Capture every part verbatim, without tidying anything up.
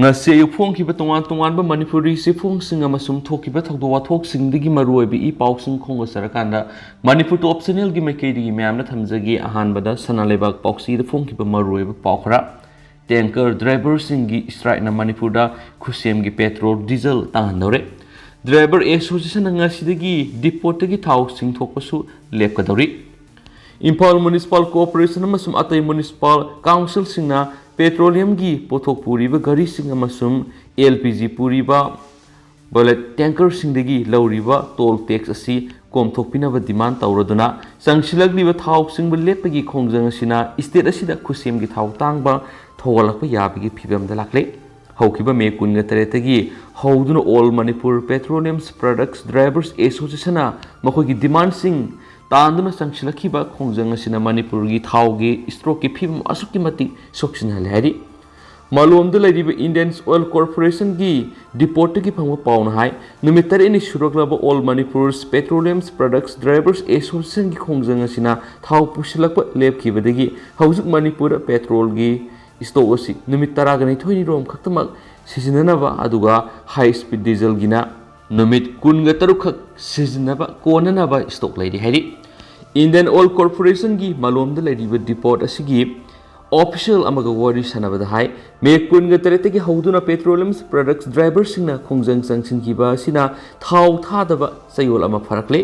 ꯉꯁꯤ ꯑꯌꯨꯛ ꯐꯣꯡꯈꯤꯕ ꯇꯣꯉꯥꯟ ꯇꯣꯉꯥꯟꯕ ꯃꯅꯤꯄꯨꯔꯤ ꯆꯦꯐꯣꯡꯁꯤꯡ ꯑꯃꯁꯨꯡ ꯊꯣꯛꯈꯤꯕ ꯊꯧꯗꯣꯛ ꯋꯥꯊꯣꯛꯁꯤꯡꯗꯒꯤ ꯃꯔꯨꯑꯣꯏꯕ ꯏ ꯄꯥꯎꯁꯤꯡ ꯈꯣꯝꯒꯠꯆꯔꯀꯥꯟꯗ ꯃꯅꯤꯄꯨꯔ ꯇꯣꯞ ꯆꯦꯅꯦꯜꯒꯤ ꯃꯥꯏꯀꯩꯗꯒꯤ ꯃꯌꯥꯝꯅ ꯊꯝꯖꯒꯦ꯫ ꯑꯍꯥꯟꯕꯗ ꯁꯅꯥ ꯂꯩꯕꯥꯛ ꯄꯥꯎꯆꯦꯗ ꯐꯣꯡꯈꯤꯕ ꯃꯔꯨꯑꯣꯏꯕ ꯄꯥꯎ ꯈꯔ꯫ ꯇꯦꯡꯀꯔ ꯗ꯭ꯔꯥꯏꯚꯔꯁꯤꯡꯒꯤ ꯁ꯭ꯇ꯭ꯔꯥꯏꯛꯅ ꯃꯅꯤꯄꯨꯔꯗ ꯈꯨꯠꯁꯦꯝꯒꯤ ꯄꯦꯇ꯭ꯔꯣꯜ ꯗꯤꯖꯜ ꯇꯥꯡꯍꯟꯗꯧꯔꯦ꯫ ꯗ꯭ꯔꯥꯏꯚꯔ ꯑꯦꯁꯣꯁꯤꯌꯦꯁꯟꯅ ꯉꯁꯤꯗꯒꯤ ꯗꯤꯄꯣꯠꯇꯒꯤ ꯊꯥꯎ ꯆꯤꯡꯊꯣꯛꯄꯁꯨ ꯂꯦꯞꯀꯗꯧꯔꯤ꯫ ꯏꯝꯐꯥꯜ ꯃ꯭ꯌꯨꯅꯤꯁꯤꯄꯥꯜ ꯀꯣꯔꯄꯣꯔꯦꯁꯟ ꯑꯃꯁꯨꯡ ꯑꯇꯩ ꯃ꯭ꯌꯨꯅꯤꯁꯤꯄꯥꯜ ꯀꯥꯎꯟꯁꯤꯜꯁꯤꯡꯅ ꯄꯦꯇ꯭ꯔꯣꯂꯤꯌꯝꯒꯤ ꯄꯣꯠꯊꯣꯛ ꯄꯨꯔꯤꯕ ꯒꯥꯔꯤꯁꯤꯡ ꯑꯃꯁꯨꯡ ꯑꯦꯜ ꯄꯤ ꯖꯤ ꯄꯨꯔꯤꯕ ꯕꯨꯂꯦꯠ ꯇꯦꯡꯀꯔꯁꯤꯡꯗꯒꯤ ꯂꯧꯔꯤꯕ ꯇꯣꯜ ꯇꯦꯛꯁ ꯑꯁꯤ ꯀꯣꯝꯊꯣꯛꯄꯤꯅꯕ ꯗꯤꯃꯥꯟ ꯇꯧꯔꯗꯨꯅ ꯆꯪꯁꯤꯜꯂꯛꯂꯤꯕ ꯊꯥꯎ ꯆꯤꯡꯕ ꯂꯦꯞꯄꯒꯤ ꯈꯣꯡꯖꯪ ꯑꯁꯤꯅ ꯁ꯭ꯇꯦꯠ ꯑꯁꯤꯗ ꯈꯨꯠꯁꯦꯝꯒꯤ ꯊꯥꯎ ꯇꯥꯡꯕ ꯊꯧꯒꯠꯂꯛꯄ ꯌꯥꯕꯒꯤ ꯐꯤꯕꯝꯗ ꯂꯥꯛꯂꯦ꯫ ꯍꯧꯈꯤꯕ ꯃꯦ ꯀꯨꯟꯒ ꯇꯔꯦꯠꯇꯒꯤ ꯍꯧꯗꯨꯅ ꯑꯣꯜ ꯃꯅꯤꯄꯨꯔ ꯄꯦꯇ꯭ꯔꯣꯂꯤꯌꯝꯁ ꯄ꯭ꯔꯗꯛꯁ ꯗ꯭ꯔꯥꯏꯚꯔꯁ ꯑꯦꯁꯣꯁꯤꯌꯦꯁꯟꯅ ꯃꯈꯣꯏꯒꯤ ꯗꯤꯃꯥꯟꯁꯤꯡ ꯇꯥꯟꯗꯨꯅ ꯆꯪꯁꯤꯜꯂꯛꯈꯤꯕ ꯈꯣꯡꯖꯪ ꯑꯁꯤꯅ ꯃꯅꯤꯄꯨꯔꯒꯤ ꯊꯥꯎꯒꯤ ꯁ꯭ꯇꯣꯛꯀꯤ ꯐꯤꯕꯝ ꯑꯁꯨꯛꯀꯤ ꯃꯇꯤꯛ ꯁꯣꯛꯆꯤꯟꯍꯜꯂꯦ ꯍꯥꯏꯔꯤ꯫ ꯃꯥꯂꯣꯝꯗ ꯂꯩꯔꯤꯕ ꯏꯟꯗꯤꯌꯟ ꯑꯣꯏꯜ ꯀꯣꯔꯄꯣꯔꯦꯁꯟꯒꯤ ꯗꯤꯄꯣꯠꯇꯒꯤ ꯐꯪꯕ ꯄꯥꯎꯅ ꯍꯥꯏ, ꯅꯨꯃꯤꯠ ꯇꯔꯦꯠꯅꯤ ꯁꯨꯔꯛꯂꯕ ꯑꯣꯜ ꯃꯅꯤꯄꯨꯔꯁ ꯄꯦꯇ꯭ꯔꯣꯂꯤꯌꯝꯁ ꯄ꯭ꯔꯗꯛꯁ ꯗ꯭ꯔꯥꯏꯚꯔꯁ ꯑꯦꯁꯣꯁꯤꯌꯦꯁꯟꯒꯤ ꯈꯣꯡꯖꯪ ꯑꯁꯤꯅ ꯊꯥꯎ ꯄꯨꯁꯤꯜꯂꯛꯄ ꯂꯦꯞꯈꯤꯕꯗꯒꯤ ꯍꯧꯖꯤꯛ ꯃꯅꯤꯄꯨꯔꯗ ꯄꯦꯇ꯭ꯔꯣꯜꯒꯤ ꯁ꯭ꯇꯣꯛ ꯑꯁꯤ ꯅꯨꯃꯤꯠ ꯇꯔꯥꯒ ꯅꯤꯊꯣꯏꯅꯤꯔꯣꯝ ꯈꯛꯇꯃꯛ ꯁꯤꯖꯤꯟꯅꯅꯕ, ꯑꯗꯨꯒ ꯍꯥꯏ ꯁ꯭ꯄꯤꯗ ꯗꯤꯖꯜꯒꯤꯅ ꯅꯨꯃꯤꯠ ꯀꯨꯟꯒ ꯇꯔꯨꯛꯈꯛ ꯁꯤꯖꯤꯟꯅꯕ ꯀꯣꯟꯅꯅꯕ ꯁ꯭ꯇꯣꯛ ꯂꯩꯔꯤ ꯍꯥꯏꯔꯤ꯫ ꯏꯟꯗꯤꯌꯟ ꯑꯣꯏꯜ ꯀꯣꯔꯄꯣꯔꯦꯁꯟꯒꯤ ꯃꯥꯂꯣꯝꯗ ꯂꯩꯔꯤꯕ ꯗꯤꯄꯣꯠ ꯑꯁꯤꯒꯤ ꯑꯣꯐꯤꯁꯤꯌꯦꯜ ꯑꯃꯒ ꯋꯥꯔꯤ ꯁꯥꯟꯅꯕꯗ ꯍꯥꯏ, ꯃꯦ ꯀꯨꯟꯒ ꯇꯔꯦꯠꯇꯒꯤ ꯍꯧꯗꯨꯅ ꯄꯦꯇ꯭ꯔꯣꯂꯤꯌꯝ ꯄ꯭ꯔꯗꯛꯁ ꯗ꯭ꯔꯥꯏꯚꯔꯁꯤꯡꯅ ꯈꯣꯡꯖꯪ ꯆꯪꯁꯤꯟꯈꯤꯕ ꯑꯁꯤꯅ ꯊꯥꯎ ꯊꯥꯗꯕ ꯆꯌꯣꯜ ꯑꯃ ꯐꯥꯔꯛꯂꯦ꯫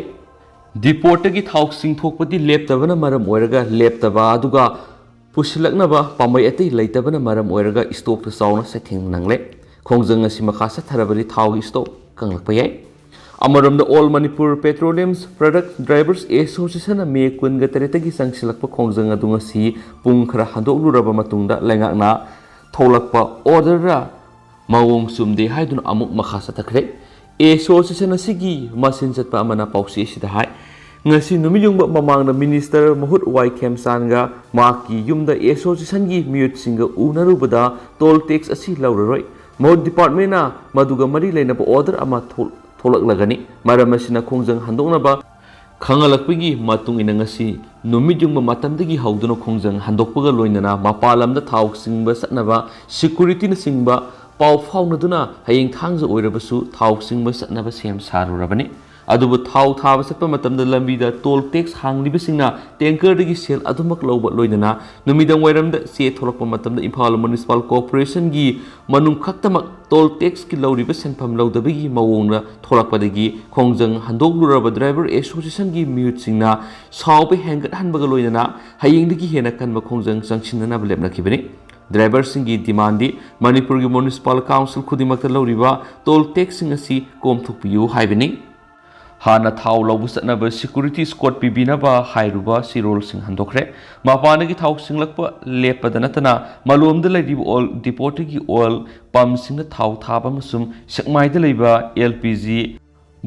ꯗꯤꯄꯣꯠꯇꯒꯤ ꯊꯥꯎ ꯆꯤꯡꯊꯣꯛꯄꯗꯤ ꯂꯦꯞꯇꯕꯅ ꯃꯔꯝ ꯑꯣꯏꯔꯒ ꯂꯦꯞꯇꯕ, ꯑꯗꯨꯒ ꯄꯨꯁꯤꯜꯂꯛꯅꯕ ꯄꯥꯝꯕꯩ ꯑꯇꯩ ꯂꯩꯇꯕꯅ ꯃꯔꯝ ꯑꯣꯏꯔꯒ ꯁ꯭ꯇꯣꯛꯇ ꯆꯥꯎꯅ ꯆꯩꯊꯦꯡ ꯅꯪꯂꯦ꯫ ꯈꯣꯡꯖꯪ ꯑꯁꯤ ꯃꯈꯥ ꯆꯠꯊꯔꯕꯗꯤ ꯊꯥꯎꯒꯤ ꯁ꯭ꯇꯣꯛ ꯀꯪꯂꯛꯄ ꯌꯥꯏ꯫ ꯑꯃꯔꯣꯝꯗ, ꯑꯣꯜ ꯃꯅꯤꯄꯨꯔ ꯄꯦꯇ꯭ꯔꯣꯂꯤꯌꯝꯁ ꯄ꯭ꯔꯗꯛꯁ ꯗ꯭ꯔꯥꯏꯚꯔꯁ ꯑꯦꯁꯣꯁꯤꯌꯦꯁꯟꯅ ꯃꯦ ꯀꯨꯟꯒ ꯇꯔꯦꯠꯇꯒꯤ ꯆꯪꯁꯤꯜꯂꯛꯄ ꯈꯣꯡꯖꯪ ꯑꯗꯨ ꯉꯁꯤ ꯄꯨꯡ ꯈꯔ ꯍꯟꯗꯣꯛꯂꯨꯔꯕ ꯃꯇꯨꯡꯗ ꯂꯩꯉꯥꯛꯅ ꯊꯣꯛꯂꯛꯄ ꯑꯣꯔꯗꯔ ꯃꯑꯣꯡ ꯆꯨꯝꯗꯦ ꯍꯥꯏꯗꯨꯅ ꯑꯃꯨꯛ ꯃꯈꯥ ꯆꯠꯊꯈ꯭ꯔꯦ꯫ ꯑꯦꯁꯣꯁꯤꯌꯦꯁꯟ ꯑꯁꯤꯒꯤ ꯃꯁꯤꯟ ꯆꯠꯄ ꯑꯃꯅ ꯄꯥꯎꯆꯦ ꯑꯁꯤꯗ ꯍꯥꯏ, ꯉꯁꯤ ꯅꯨꯃꯤꯠ ꯌꯨꯡꯕ ꯃꯃꯥꯡꯗ ꯃꯤꯅꯤꯁꯇꯔ ꯃꯍꯨꯠ ꯋꯥꯏ ꯈꯦꯝꯆꯥꯟꯒ ꯃꯍꯥꯛꯀꯤ ꯌꯨꯝꯗ ꯑꯦꯁꯣꯁꯤꯌꯦꯁꯟꯒꯤ ꯃꯤꯑꯣꯏꯁꯤꯡꯒ ꯎꯅꯔꯨꯕꯗ ꯇꯣꯜ ꯇꯦꯛꯁ ꯑꯁꯤ ꯂꯧꯔꯔꯣꯏ, ꯃꯍꯨꯠ ꯗꯤꯄꯥꯔꯠꯃꯦꯟꯅ ꯃꯗꯨꯒ ꯃꯔꯤ ꯂꯩꯅꯕ ꯑꯣꯔꯗꯔ ꯑꯃ ꯊꯣꯛ-, ꯊꯣꯛꯂꯛꯂꯒꯅꯤ꯫ ꯃꯔꯝ ꯑꯁꯤꯅ ꯈꯣꯡꯖꯪ ꯍꯟꯗꯣꯛꯅꯕ ꯈꯪꯍꯜꯂꯛꯄꯒꯤ ꯃꯇꯨꯡ ꯏꯟꯅ, ꯉꯁꯤ ꯅꯨꯃꯤꯠ ꯌꯨꯡꯕ ꯃꯇꯝꯗꯒꯤ ꯍꯧꯗꯨꯅ ꯈꯣꯡꯖꯪ ꯍꯟꯗꯣꯛꯄꯒ ꯂꯣꯏꯅꯅ ꯃꯄꯥꯟ ꯂꯝꯗ ꯊꯥꯎ ꯆꯤꯡꯕ ꯆꯠꯅꯕ ꯁꯦꯀ꯭ꯌꯨꯔꯤꯇꯤꯅꯆꯤꯡꯕ ꯄꯥꯎ ꯐꯥꯎꯅꯗꯨꯅ ꯍꯌꯦꯡ ꯊꯥꯡꯖ ꯑꯣꯏꯔꯕꯁꯨ ꯊꯥꯎ ꯆꯤꯡꯕ ꯆꯠꯅꯕ ꯁꯦꯝ ꯁꯥꯔꯨꯔꯕꯅꯤ꯫ ꯑꯗꯨꯕꯨ ꯊꯥꯎ ꯊꯥꯕ ꯆꯠꯄ ꯃꯇꯝꯗ ꯂꯝꯕꯤꯗ ꯇꯣꯜ ꯇꯦꯛꯁ ꯍꯥꯡꯂꯤꯕꯁꯤꯡꯅ ꯇꯦꯡꯀꯔꯗꯒꯤ ꯁꯦꯜ ꯑꯗꯨꯃꯛ ꯂꯧꯕ ꯂꯣꯏꯅꯅ ꯅꯨꯃꯤꯗꯥꯡ ꯋꯥꯏꯔꯝꯗ ꯆꯦ ꯊꯣꯛꯂꯛꯄ ꯃꯇꯝꯗ ꯏꯝꯐꯥꯜ ꯃ꯭ꯌꯨꯅꯤꯁꯤꯄꯥꯜ ꯀꯣꯔꯄꯣꯔꯦꯁꯟꯒꯤ ꯃꯅꯨꯡ ꯈꯛꯇꯃꯛ ꯇꯣꯜ ꯇꯦꯛꯁꯀꯤ ꯂꯧꯔꯤꯕ ꯁꯦꯟꯐꯝ ꯂꯧꯗꯕꯒꯤ ꯃꯑꯣꯡꯗ ꯊꯣꯛꯂꯛꯄꯗꯒꯤ ꯈꯣꯡꯖꯪ ꯍꯟꯗꯣꯛꯂꯨꯔꯕ ꯗ꯭ꯔꯥꯏꯚꯔ ꯑꯦꯁꯣꯁꯤꯌꯦꯁꯟꯒꯤ ꯃꯤꯍꯨꯠꯁꯤꯡꯅ ꯁꯥꯎꯕ ꯍꯦꯟꯒꯠꯍꯟꯕꯒ ꯂꯣꯏꯅꯅ ꯍꯌꯦꯡꯗꯒꯤ ꯍꯦꯟꯅ ꯀꯟꯕ ꯈꯣꯡꯖꯪ ꯆꯪꯁꯤꯟꯅꯅꯕ ꯂꯦꯞꯅꯈꯤꯕꯅꯤ꯫ ꯗ꯭ꯔꯥꯏꯚꯔꯁꯤꯡꯒꯤ ꯗꯤꯃꯥꯟꯗꯤ ꯃꯅꯤꯄꯨꯔꯒꯤ ꯃ꯭ꯌꯨꯅꯤꯁꯤꯄꯥꯜ ꯀꯥꯎꯟꯁꯤꯜ ꯈꯨꯗꯤꯡꯃꯛꯇ ꯂꯧꯔꯤꯕ ꯇꯣꯜ ꯇꯦꯛꯁꯁꯤꯡ ꯑꯁꯤ ꯀꯣꯝꯊꯣꯛꯄꯤꯌꯨ ꯍꯥꯏꯕꯅꯤ꯫ ꯍꯥꯟꯅ ꯊꯥꯎ ꯂꯧꯕ ꯆꯠꯅꯕ ꯁꯦꯀ꯭ꯌꯨꯔꯤꯇꯤ ꯏꯁꯀꯣꯔꯠ ꯄꯤꯕꯤꯅꯕ ꯍꯥꯏꯔꯨꯕ ꯁꯤꯔꯣꯜꯁꯤꯡ ꯍꯟꯗꯣꯛꯈ꯭ꯔꯦ꯫ ꯃꯄꯥꯟꯗꯒꯤ ꯊꯥꯎ ꯁꯤꯡꯂꯛꯄ ꯂꯦꯞꯄꯗ ꯅꯠꯇꯅ ꯃꯂꯣꯝꯗ ꯂꯩꯔꯤꯕ ꯑꯣꯏꯜ ꯗꯤꯄꯣꯗꯒꯤ ꯑꯣꯏꯜ ꯄꯝꯁꯤꯡꯗ ꯊꯥꯎ ꯊꯥꯕ ꯑꯃꯁꯨꯡ ꯁꯦꯛꯃꯥꯏꯗ ꯂꯩꯕ ꯑꯦꯜ ꯄꯤ ꯖꯤ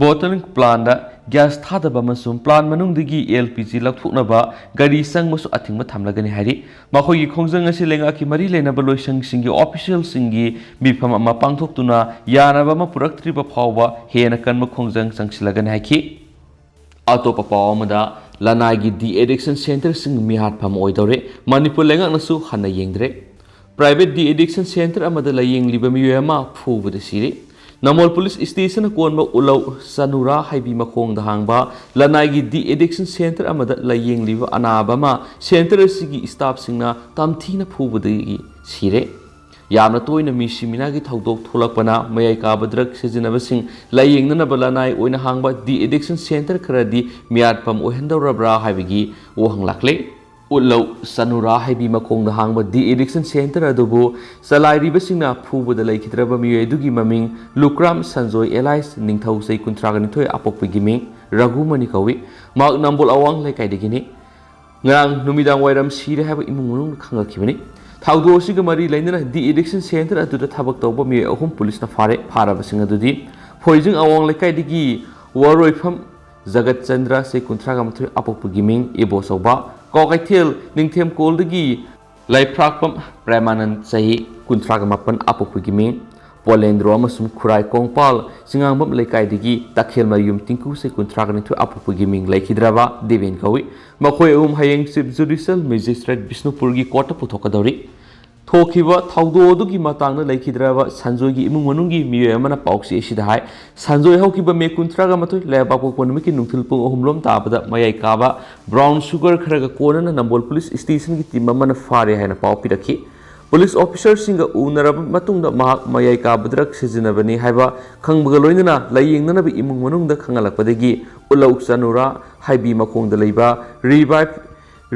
ꯕꯣꯇꯂꯤꯡ ꯄ꯭ꯂꯥꯟꯗ ꯒ꯭ꯌꯥꯁ ꯊꯥꯗꯕ ꯑꯃꯁꯨꯡ ꯄ꯭ꯂꯥꯟ ꯃꯅꯨꯡꯗꯒꯤ ꯑꯦꯜ ꯄꯤ ꯖꯤ ꯂꯧꯊꯣꯛꯅꯕ ꯒꯥꯔꯤ ꯆꯪꯕꯁꯨ ꯑꯊꯤꯡꯕ ꯊꯝꯂꯒꯅꯤ ꯍꯥꯏꯔꯤ꯫ ꯃꯈꯣꯏꯒꯤ ꯈꯣꯡꯖꯪ ꯑꯁꯤ ꯂꯩꯉꯥꯛꯀꯤ ꯃꯔꯤ ꯂꯩꯅꯕ ꯂꯣꯏꯁꯪꯁꯤꯡꯒꯤ ꯑꯣꯐꯤꯁꯤꯌꯦꯜꯁꯤꯡꯒꯤ ꯃꯤꯐꯝ ꯑꯃ ꯄꯥꯡꯊꯣꯛꯇꯨꯅ ꯌꯥꯅꯕ ꯑꯃ ꯄꯨꯔꯛꯇ꯭ꯔꯤꯕ ꯐꯥꯎꯕ ꯍꯦꯟꯅ ꯀꯟꯕ ꯈꯣꯡꯖꯪ ꯆꯪꯁꯤꯜꯂꯒꯅꯤ ꯍꯥꯏꯈꯤ꯫ ꯑꯇꯣꯞꯄ ꯄꯥꯎ ꯑꯃꯗ, ꯂꯅꯥꯏꯒꯤ ꯗꯤ ꯑꯦꯗꯤꯛꯁꯟ ꯁꯦꯟꯇꯔꯁꯤꯡ ꯃꯤꯍꯥꯠꯐꯝ ꯑꯣꯏꯗꯧꯔꯦ꯫ ꯃꯅꯤꯄꯨꯔ ꯂꯩꯉꯥꯛꯅꯁꯨ ꯍꯟꯅ ꯌꯦꯡꯗ꯭ꯔꯦ꯫ ꯄ꯭ꯔꯥꯏꯚꯦꯠ ꯗꯤ ꯑꯦꯗꯤꯛꯁꯟ ꯁꯦꯟꯇꯔ ꯑꯃꯗ ꯂꯥꯌꯦꯡꯂꯤꯕ ꯃꯤꯑꯣꯏ ꯑꯃ ꯐꯨꯕꯗ ꯁꯤꯔꯦ꯫ ꯅꯝꯕꯣꯜ ꯄꯨꯂꯤꯁ ꯁ꯭ꯇꯦꯁꯟꯅ ꯀꯣꯟꯕ ꯎꯂꯧ ꯆꯅꯨꯔꯥ ꯍꯥꯏꯕꯤ ꯃꯈꯣꯡꯗ ꯍꯥꯡꯕ ꯂꯅꯥꯏꯒꯤ ꯗꯤ ꯑꯦꯗꯤꯛꯁꯟ ꯁꯦꯟꯇꯔ ꯑꯃꯗ ꯂꯥꯌꯦꯡꯂꯤꯕ ꯑꯅꯥꯕ ꯑꯃ ꯁꯦꯟꯇꯔ ꯑꯁꯤꯒꯤ ꯁ꯭ꯇꯥꯐꯁꯤꯡꯅ ꯇꯝꯊꯤꯅ ꯐꯨꯕꯗꯒꯤ ꯁꯤꯔꯦ꯫ ꯌꯥꯝꯅ ꯇꯣꯏꯅ ꯃꯤꯁꯤ ꯃꯤꯅꯥꯒꯤ ꯊꯧꯗꯣꯛ ꯊꯣꯛꯂꯛꯄꯅ ꯃꯌꯥꯏ ꯀꯥꯕ ꯗ꯭ꯔꯒ ꯁꯤꯖꯤꯟꯅꯕꯁꯤꯡ ꯂꯥꯌꯦꯡꯅꯅꯕ ꯂꯅꯥꯏ ꯑꯣꯏꯅ ꯍꯥꯡꯕ ꯗꯤ ꯑꯦꯗꯤꯛꯁꯟ ꯁꯦꯟꯇꯔ ꯈꯔꯗꯤ ꯃꯤꯍꯥꯠꯐꯝ ꯑꯣꯏꯍꯟꯗꯧꯔꯕ꯭ꯔꯥ ꯍꯥꯏꯕꯒꯤ ꯋꯥꯍꯪ ꯂꯥꯛꯂꯦ꯫ ꯎꯠꯂꯧ ꯆꯅꯨꯔꯥ ꯍꯥꯏꯕꯤ ꯃꯈꯣꯡꯗ ꯍꯥꯡꯕ ꯗꯤ ꯑꯦꯗꯤꯛꯁꯟ ꯁꯦꯟꯇꯔ ꯑꯗꯨꯕꯨ ꯆꯂꯥꯏꯔꯤꯕꯁꯤꯡꯅ ꯐꯨꯕꯗ ꯂꯩꯈꯤꯗ꯭ꯔꯕ ꯃꯤꯑꯣꯏ ꯑꯗꯨꯒꯤ ꯃꯃꯤꯡ ꯂꯨꯀ꯭ꯔꯥꯝ ꯁꯟꯖꯣꯏ ꯑꯦꯂꯥꯏꯁ ꯅꯤꯡꯊꯧ, ꯆꯍꯤ ꯀꯨꯟꯊ꯭ꯔꯥꯒ ꯅꯤꯊꯣꯏ, ꯑꯄꯣꯛꯄꯒꯤ ꯃꯤꯡ ꯔꯘꯨꯃꯅꯤ ꯀꯧꯏ꯫ ꯃꯍꯥꯛ ꯅꯝꯕꯣꯜ ꯑꯋꯥꯡ ꯂꯩꯀꯥꯏꯗꯒꯤꯅꯤ꯫ ꯉꯔꯥꯡ ꯅꯨꯃꯤꯗꯥꯡ ꯋꯥꯏꯔꯝ ꯁꯤꯔꯦ ꯍꯥꯏꯕ ꯏꯃꯨꯡ ꯃꯅꯨꯡꯅ ꯈꯪꯂꯛꯈꯤꯕꯅꯤ꯫ ꯊꯧꯗꯣꯛ ꯑꯁꯤꯒ ꯃꯔꯤ ꯂꯩꯅꯅ ꯗꯤ ꯑꯦꯗꯤꯛꯁꯟ ꯁꯦꯟꯇꯔ ꯑꯗꯨꯗ ꯊꯕꯛ ꯇꯧꯕ ꯃꯤꯑꯣꯏ ꯑꯍꯨꯝ ꯄꯨꯂꯤꯁꯅ ꯐꯥꯔꯦ꯫ ꯐꯥꯔꯕꯁꯤꯡ ꯑꯗꯨꯗꯤ ꯐꯣꯏꯖꯤꯡ ꯑꯋꯥꯡ ꯂꯩꯀꯥꯏꯗꯒꯤ ꯋꯥꯔꯣꯏꯐꯝ ꯖꯒꯠ ꯆꯟꯗ꯭ꯔ, ꯆꯍꯤ ꯀꯨꯟꯊ꯭ꯔꯥꯒ ꯃꯥꯊꯣꯏ, ꯑꯄꯣꯛꯄꯒꯤ ꯃꯤꯡ ꯏꯕꯣꯆꯧꯕ, ꯀ꯭ꯋꯥꯀꯩꯊꯦꯜ ꯅꯤꯡꯊꯦꯝꯀꯣꯜꯗꯒꯤ ꯂꯩꯐ꯭ꯔꯥꯛꯄꯝ ꯄ꯭ꯔꯦꯃꯥꯅꯟ, ꯆꯍꯤ ꯀꯨꯟꯊ꯭ꯔꯥꯒ ꯃꯥꯄꯟ, ꯑꯄꯣꯛꯄꯒꯤ ꯃꯤꯡ ꯄꯣꯂꯦꯟꯗ꯭ꯔꯣ ꯑꯃꯁꯨꯡ ꯈꯨꯔꯥꯏ ꯀꯣꯡꯄꯥꯜ ꯆꯤꯉꯥꯡꯕꯝ ꯂꯩꯀꯥꯏꯗꯒꯤ ꯇꯈꯦꯜꯃꯌꯨꯝ ꯇꯤꯡꯀꯨ ꯆꯍꯤ ꯀꯨꯟꯊ꯭ꯔꯥꯒ ꯅꯤꯊꯣꯏ, ꯑꯄꯣꯛꯄꯒꯤ ꯃꯤꯡ ꯂꯩꯈꯤꯗ꯭ꯔꯕ ꯗꯦꯕꯦꯟ ꯀꯧꯏ꯫ ꯃꯈꯣꯏ ꯑꯍꯨꯝ ꯍꯌꯦꯡ Chief Judicial Magistrate ꯕꯤꯁꯅꯨꯄꯨꯔꯒꯤ ꯀꯣꯔꯠꯇ ꯄꯨꯊꯣꯛꯀꯗꯧꯔꯤ꯫ ꯊꯣꯛꯈꯤꯕ ꯊꯧꯗꯣꯛ ꯑꯗꯨꯒꯤ ꯃꯇꯥꯡꯗ ꯂꯩꯈꯤꯗ꯭ꯔꯕ ꯁꯟꯖꯣꯏꯒꯤ ꯏꯃꯨꯡ ꯃꯅꯨꯡꯒꯤ ꯃꯤꯑꯣꯏ ꯑꯃꯅ ꯄꯥꯎꯆꯦ ꯑꯁꯤꯗ ꯍꯥꯏ, ꯁꯟꯖꯣꯏ ꯍꯧꯈꯤꯕ ꯃꯦ ꯀꯨꯟꯊ꯭ꯔꯥꯒ ꯃꯥꯊꯣꯏ ꯂꯩꯕꯥꯛꯄꯣꯛꯄ ꯅꯨꯃꯤꯠꯀꯤ ꯅꯨꯡꯊꯤꯜ ꯄꯨꯡ ꯑꯍꯨꯝ ꯂꯣꯝ ꯇꯥꯕꯗ ꯃꯌꯥꯏ ꯀꯥꯕ ꯕ꯭ꯔꯥꯎꯟ ꯁꯨꯒꯔ ꯈꯔꯒ ꯀꯣꯟꯅꯅ ꯅꯝꯕꯣꯜ ꯄꯨꯂꯤꯁ ꯁ꯭ꯇꯦꯁꯟꯒꯤ ꯇꯤꯝ ꯑꯃꯅ ꯐꯥꯔꯦ ꯍꯥꯏꯅ ꯄꯥꯎ ꯄꯤꯔꯛꯈꯤ꯫ ꯄꯨꯂꯤꯁ ꯑꯣꯐꯤꯁꯔꯁꯤꯡꯒ ꯎꯅꯔꯕ ꯃꯇꯨꯡꯗ ꯃꯍꯥꯛ ꯃꯌꯥꯏ ꯀꯥꯕ ꯗ꯭ꯔꯒ ꯁꯤꯖꯤꯟꯅꯕꯅꯤ ꯍꯥꯏꯕ ꯈꯪꯕꯒ ꯂꯣꯏꯅꯅ ꯂꯥꯏꯌꯦꯡꯅꯅꯕ ꯏꯃꯨꯡ ꯃꯅꯨꯡꯗ ꯈꯪꯍꯜꯂꯛꯄꯗꯒꯤ ꯎꯂꯧ ꯆꯅꯨꯔꯥ ꯍꯥꯏꯕꯤ ꯃꯈꯣꯡꯗ ꯂꯩꯕ ꯔꯤꯚꯥꯏꯚ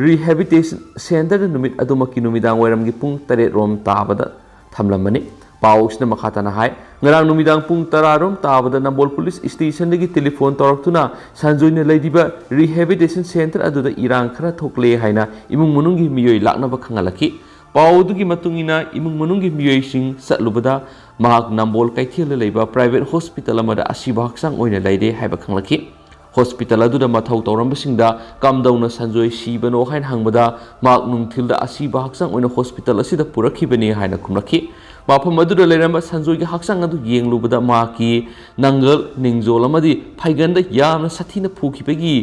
ꯔꯤꯍꯦꯕꯤꯇꯦꯁꯟ ꯁꯦꯟꯇꯔꯗ ꯅꯨꯃꯤꯠ ꯑꯗꯨꯃꯛꯀꯤ ꯅꯨꯃꯤꯗꯥꯡ ꯋꯥꯏꯔꯝꯒꯤ ꯄꯨꯡ ꯇꯔꯦꯠ ꯔꯣꯝ ꯇꯥꯕꯗ ꯊꯝꯂꯝꯕꯅꯤ꯫ ꯄꯥꯎ ꯑꯁꯤꯅ ꯃꯈꯥ ꯇꯥꯅ ꯍꯥꯏ, ꯉꯔꯥꯡ ꯅꯨꯃꯤꯗꯥꯡ ꯄꯨꯡ ꯇꯔꯥ ꯔꯣꯝ ꯇꯥꯕꯗ ꯅꯝꯕꯣꯜ ꯄꯨꯂꯤꯁ ꯁ꯭ꯇꯦꯁꯟꯗꯒꯤ ꯇꯦꯂꯤꯐꯣꯟ ꯇꯧꯔꯛꯇꯨꯅ ꯁꯟꯖꯣꯏꯅ ꯂꯩꯔꯤꯕ ꯔꯤꯍꯦꯕꯤꯇꯦꯁꯟ ꯁꯦꯟꯇꯔ ꯑꯗꯨꯗ ꯏꯔꯥꯡ ꯈꯔ ꯊꯣꯛꯂꯦ ꯍꯥꯏꯅ ꯏꯃꯨꯡ ꯃꯅꯨꯡꯒꯤ ꯃꯤꯑꯣꯏ ꯂꯥꯛꯅꯕ ꯈꯪꯍꯜꯂꯛꯈꯤ꯫ ꯄꯥꯎ ꯑꯗꯨꯒꯤ ꯃꯇꯨꯡ ꯏꯟꯅ ꯏꯃꯨꯡ ꯃꯅꯨꯡꯒꯤ ꯃꯤꯑꯣꯏꯁꯤꯡ ꯆꯠꯂꯨꯕꯗ ꯃꯍꯥꯛ ꯅꯝꯕꯣꯜ ꯀꯩꯊꯦꯜꯗ ꯂꯩꯕ ꯄ꯭ꯔꯥꯏꯚꯦꯠ ꯍꯣꯁꯄꯤꯇꯥꯜ ꯑꯃꯗ ꯑꯁꯤꯕ ꯍꯛꯆꯥꯡ ꯑꯣꯏꯅ ꯂꯩꯔꯦ ꯍꯥꯏꯕ ꯈꯪꯂꯛꯈꯤ꯫ ꯍꯣꯁꯄꯤꯇꯥꯜ ꯑꯗꯨꯗ ꯃꯊꯧ ꯇꯧꯔꯝꯕꯁꯤꯡꯗ ꯀꯝꯗꯧꯅ ꯁꯟꯖꯣꯏ ꯁꯤꯕꯅꯣ ꯍꯥꯏꯅ ꯍꯪꯕꯗ ꯃꯍꯥꯛ ꯅꯨꯡꯊꯤꯜꯗ ꯑꯁꯤꯕ ꯍꯛꯆꯥꯡ ꯑꯣꯏꯅ ꯍꯣꯁꯄꯤꯇꯥꯜ ꯑꯁꯤꯗ ꯄꯨꯔꯛꯈꯤꯕꯅꯤ ꯍꯥꯏꯅ ꯈꯨꯝꯂꯛꯈꯤ꯫ ꯃꯐꯝ ꯑꯗꯨꯗ ꯂꯩꯔꯝꯕ ꯁꯟꯖꯣꯏꯒꯤ ꯍꯛꯆꯥꯡ ꯑꯗꯨ ꯌꯦꯡꯂꯨꯕꯗ ꯃꯍꯥꯛꯀꯤ ꯅꯪꯒꯜ, ꯅꯤꯡꯖꯣꯜ ꯑꯃꯗꯤ ꯐꯩꯒꯟꯗ ꯌꯥꯝꯅ ꯁꯥꯊꯤꯅ ꯐꯨꯈꯤꯕꯒꯤ